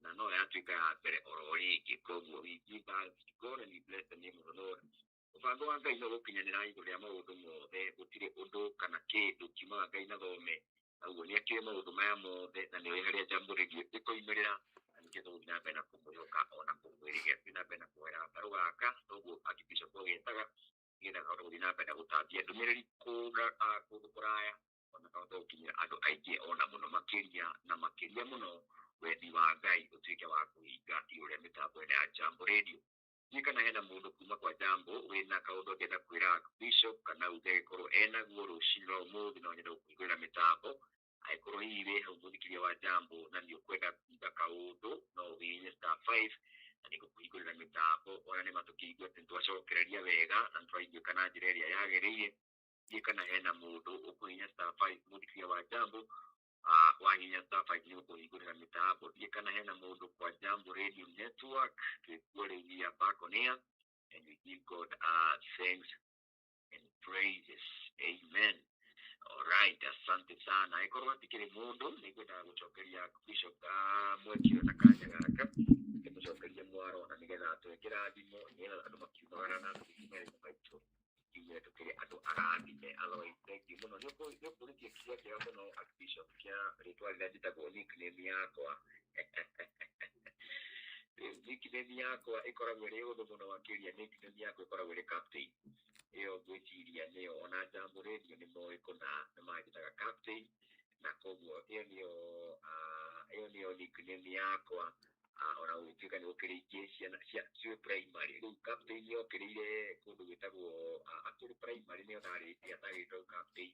na no yatuĩka ya mbere oro rĩngĩ. Koguo we give thanks to God and we bless the name of the Lord. Mũbango wa Ngai no gũkinyanĩra igũrũ rĩa maũndũ mothe. Gũtirĩ ũndũ kana kĩndũ kiumaga Ngai na thome, na ũguo nĩ akĩũĩ maũndũ maya mothe na nĩoĩ harĩa Jambo Radio ĩkoimĩrĩra, na nĩkĩo tũgũthiĩ na mbere na kũmwĩhoka ona kũmwĩrĩgĩra. Tũthiĩ na mbere na kũhoera gatarũ gaka, noguo Archbishop agĩtaga, nĩgetha kahote gũthiĩ na mbere na gũtambia ndũmĩrĩri kũndũ kũraya, ona kahote gũkinyĩra andũ aingĩ ona mũno makĩria na makĩria mũno, wendi wa Ngai ũtuĩke wa kũhinga igũrũ rĩa mĩtambo ĩno ya Jambo Radio. Ndiũĩ kana hena mũndũ kuma kwa Jambo wĩna kaũndũ angĩenda kwĩra Bishop kana uge agĩkorwo enaguo rũcinĩ rwa ũmũthĩ, no nyende gũkũhingũrĩra mĩtambo. Angĩkorwo hihi wĩ hau mũthikĩria wa Jambo na nĩ ũkwenda kuga kaũndũ, no ũhihinye *5 na nĩngũkũhingũrĩra mĩtambo. Ona nĩ matũkĩigua atĩ nĩtwacokereria wega na nĩtwaiguĩka na njĩra ĩrĩa yagĩrĩire. Ndiũĩ kana hena mũndũ ũkũhihinya *5. Mũthikĩria wa Jambo, wahihinya *5 nĩgũkũhingũrĩra mĩtambo. Ndiũĩ kana hena mũndũ kwa Jambo Radio Network. Twĩkuo rĩu, we are back on air and we give God thanks and praises. Amen. Alright, asante sana. Angĩkorwo hatikĩrĩ mũndũ, nĩngwendaga gũcokeria Bishop mweke ũyũ na kanya gaka ndĩmũcokerie mwaro, na nĩgetha atũhe kĩrathimo, nĩgetha andũ makiumagara na tũgĩkinya maitũ kiumire tũkĩrĩ andũ arathime. Otherwise, thank you mũno. Nĩ ũkũrĩtie kiugo kĩega mũno, Archbishop, kĩa rĩtwa rĩrĩa njĩtagwo, nickname yakwa. Nickname yakwa ĩkoragwo ĩrĩ ũndũ mũno makĩria. Nickname yakwa ĩkoragwo ĩrĩ Captain. Ĩyo ngwĩciria nĩyo ona Jambo Radio nĩ moĩ kũna, nĩ manjĩtaga Captain, na koguo ĩyo nĩyo nickname yakwa. Ona gũgĩtuĩka nĩ gũkĩrĩ ingĩ ciana cia ciĩ primary. Rĩu Captain yokĩrĩire kũndũ gwĩtagwo, actually primary nĩyo ndarĩtie ndagĩtwo Captain.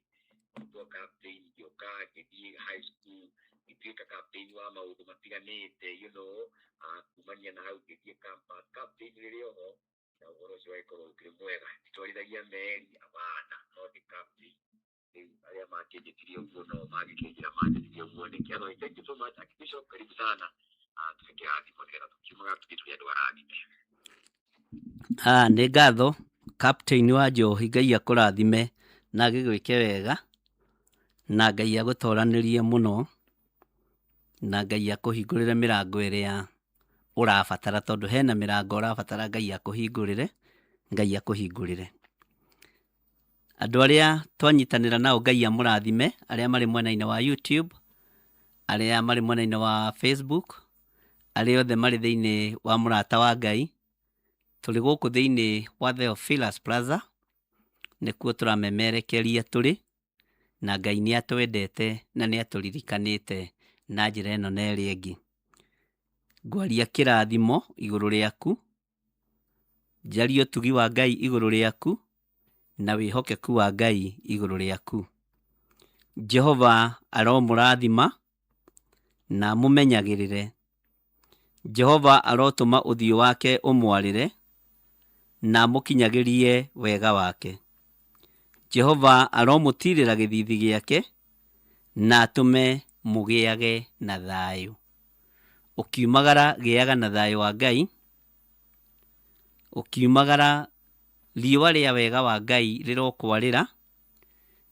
Ngĩtwo Captain, ngĩũka ngĩthiĩ high school, ngĩtuĩka captain wa maũndũ matiganĩte. Kumania na hau ngĩthiĩ campus, captain rĩrĩ oho, na ũhoro ũcio ũgagĩkorwo ũkĩrĩ mwega. Nditwarithagia meri abana, no ndĩ captain. Rĩu arĩa makĩnjĩtire ũguo no mangĩkĩnjĩra manjĩtire ũguo nĩkĩ. Otherwise, thank you so much, Archbishop, karibu sana. Tuhe kĩrathimo nĩgetha tũkiumaga tũthiĩ tũrĩ andũ arathime. Nĩ ngatho, Captain wa njohi. Ngai akũrathime na agĩgwĩke wega, na Ngai agũtoranĩrie mũno, na Ngai akũhingũrĩre mĩrango ĩrĩa ũrabatara, tondũ hena mĩrango ũrabatara Ngai akũhingũrĩre. Ngai akũhingũrĩre. Andũ arĩa twanyitanĩra nao, Ngai amũrathime, arĩa marĩ mwena-inĩ wa YouTube, arĩa marĩ mwena-inĩ wa Facebook, arĩa othe marĩ thĩinĩ wa mũrata wa Ngai. Tũrĩ gũkũ thĩinĩ wa Theophilus Plaza, nĩkuo tũramemerekeria tũrĩ, na Ngai nĩ atwendete na nĩ atũririkanĩte na njĩra ĩno na ĩrĩa ĩngĩ. Ngwaria kĩrathimo igũrũ rĩaku, njarie ũtugi wa Ngai igũrũ rĩaku, na wĩhokeku wa Ngai igũrũ rĩaku. Jehova aromũrathima na amũmenyagĩrĩre. Jehova arotũma ũthiũ wake ũmwarĩre na amũkinyagĩrie wega wake. Jehova aromũtiirĩra gĩthiithi gĩake na atũme mũgĩage na thayũ. Ũkiumagara gĩaga na thayũ wa Ngai, ũkiumagara riũa rĩa wega wa Ngai rĩrokwarĩra,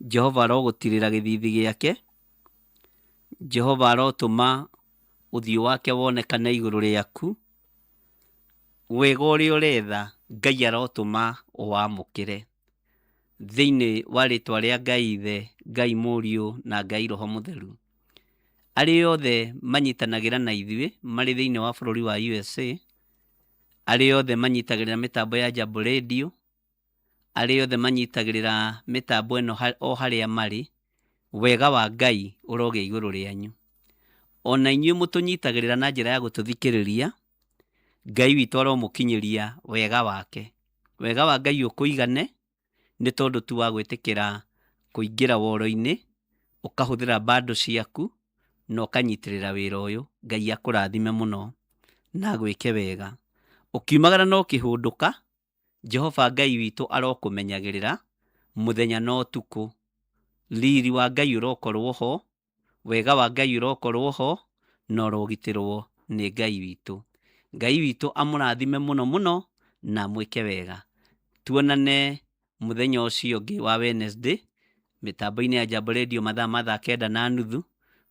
Jehova arogũtirĩra gĩthiithi gĩake, Jehova arotũma ũthiũ wake wonekane igũrũ rĩaku, wega ũrĩa ũretha Ngai arotũma ũwamũkĩre. Thĩinĩ wa rĩtwa rĩa Ngai Ithe, Ngai Mũriũ na Ngai Roho Mũtheru. Arĩa othe manyitanagĩra na ithuĩ marĩ thĩinĩ wa bũrũri wa USA, arĩa othe manyitagĩrĩra mĩtambo ya Jambo Radio, arĩa othe manyitagĩrĩra mĩtambo ĩno o harĩa marĩ, wega wa Ngai ũrogĩa igũrũ rĩanyu. Ona inyuĩ mũtũnyitagĩrĩra na njĩra ya gũtũthikĩrĩria, Ngai witũ aromũkinyĩria wega wake. Wega wa Ngai ũkũigane nĩ tondũ tu wa gwĩtĩkĩra kũingĩra woro-inĩ, ũkahũthĩra bando ciaku na ũkanyitĩrĩra wĩra ũyũ. Ngai akũrathime mũno na agwĩke wega. Ũkiumagara na ũkĩhũndũka, Jehova Ngai witũ arokũmenyagĩrĩra mũthenya na ũtukũ. Riri wa Ngai ũrokorwo ho, wega wa Ngai ũrokorwo ho, na ũrogitĩrwo nĩ Ngai witũ. Ngai witũ amũrathime mũno mũno na amwĩke wega. Tuonane mũthenya ũcio ũngĩ wa Wednesday mĩtambo-inĩ ya Jambo Radio mathaa ma thaa kenda na nuthu.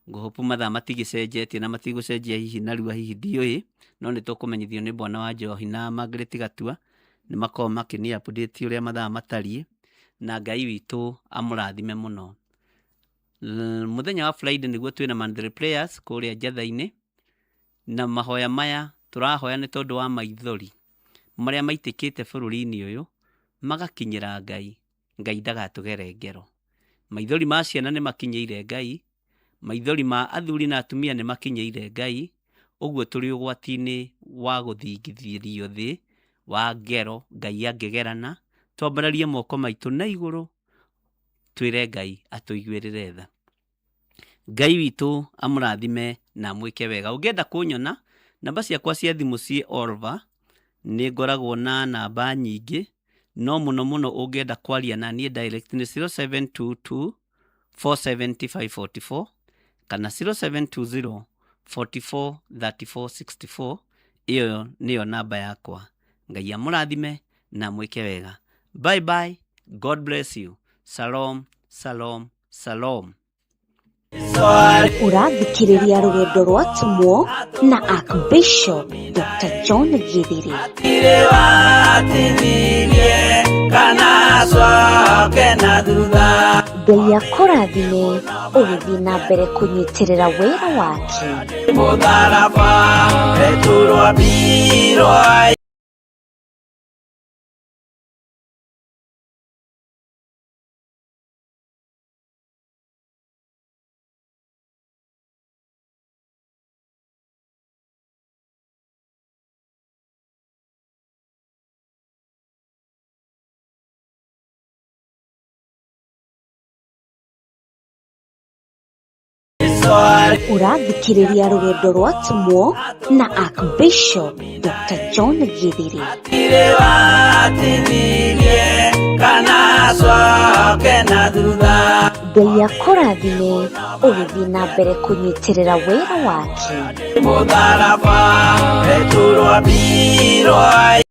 Ngũhũpu mathaa matigĩcenjetie na matigũcenjia hihi narua hihi ndiũĩ, no nĩ tũkũmenyithio nĩ bwana wa Njohi na Margaret Gatua, nĩ makoragwo makĩni update ũrĩa mathaa matariĩ, na Ngai witũ amũrathime mũno. Mũthenya wa Friday nĩguo twĩna monthly prayers kũrĩa Njatha-inĩ, na mahoya maya tũrahoya nĩ tondũ wa maithori marĩa maitĩkĩte bũrũri-inĩ ũyũ magakinyĩra Ngai, Ngai ndagatũgere ngero. Maithori ma ciana nĩ makinyĩire Ngai, maithori ma athuri na atumia nĩ makinyĩire Ngai, ũguo tũrĩ ũgwati-inĩ wa gũthingithĩrio thĩ wa ngero, Ngai angĩgerana, twambararie moko maitũ na igũrũ, twĩre Ngai atũiguĩrĩre tha. Ngai witũ amũrathime na amwĩke wega. Ũngĩenda kũnyona, namba ciakwa cia thimũ ciĩ Olva, nĩ ngoragwo na namba nyingĩ, no mũno mũno ũngĩenda kwaria na niĩ direct nĩ 0722 470 544 kana 0720 44 34 64. Ĩyo nĩyo namba yakwa. Ngai amũrathime na amwĩke wega. Bye bye, God bless you. Shalom, shalom, shalom. Ũrathikĩrĩria rũgendo rwa atũmwo na Archbishop Dr. John Githiri. Hatirĩ watithirie kana acoke na thutha. Ngai akũrathime ũgĩthiĩ na mbere kũnyitĩrĩra wĩra wake. Mũtharaba Petero ambirwo. Ũrathikĩrĩria rũgendo rwa atũmwo na Archbishop Dr. John Githiri. Hatirĩ watithirie kana acoke na thutha. Ngai akũrathime ũgĩthiĩ na mbere kũnyitĩrĩra wĩra wake. Mũtharaba Petero ambirwo.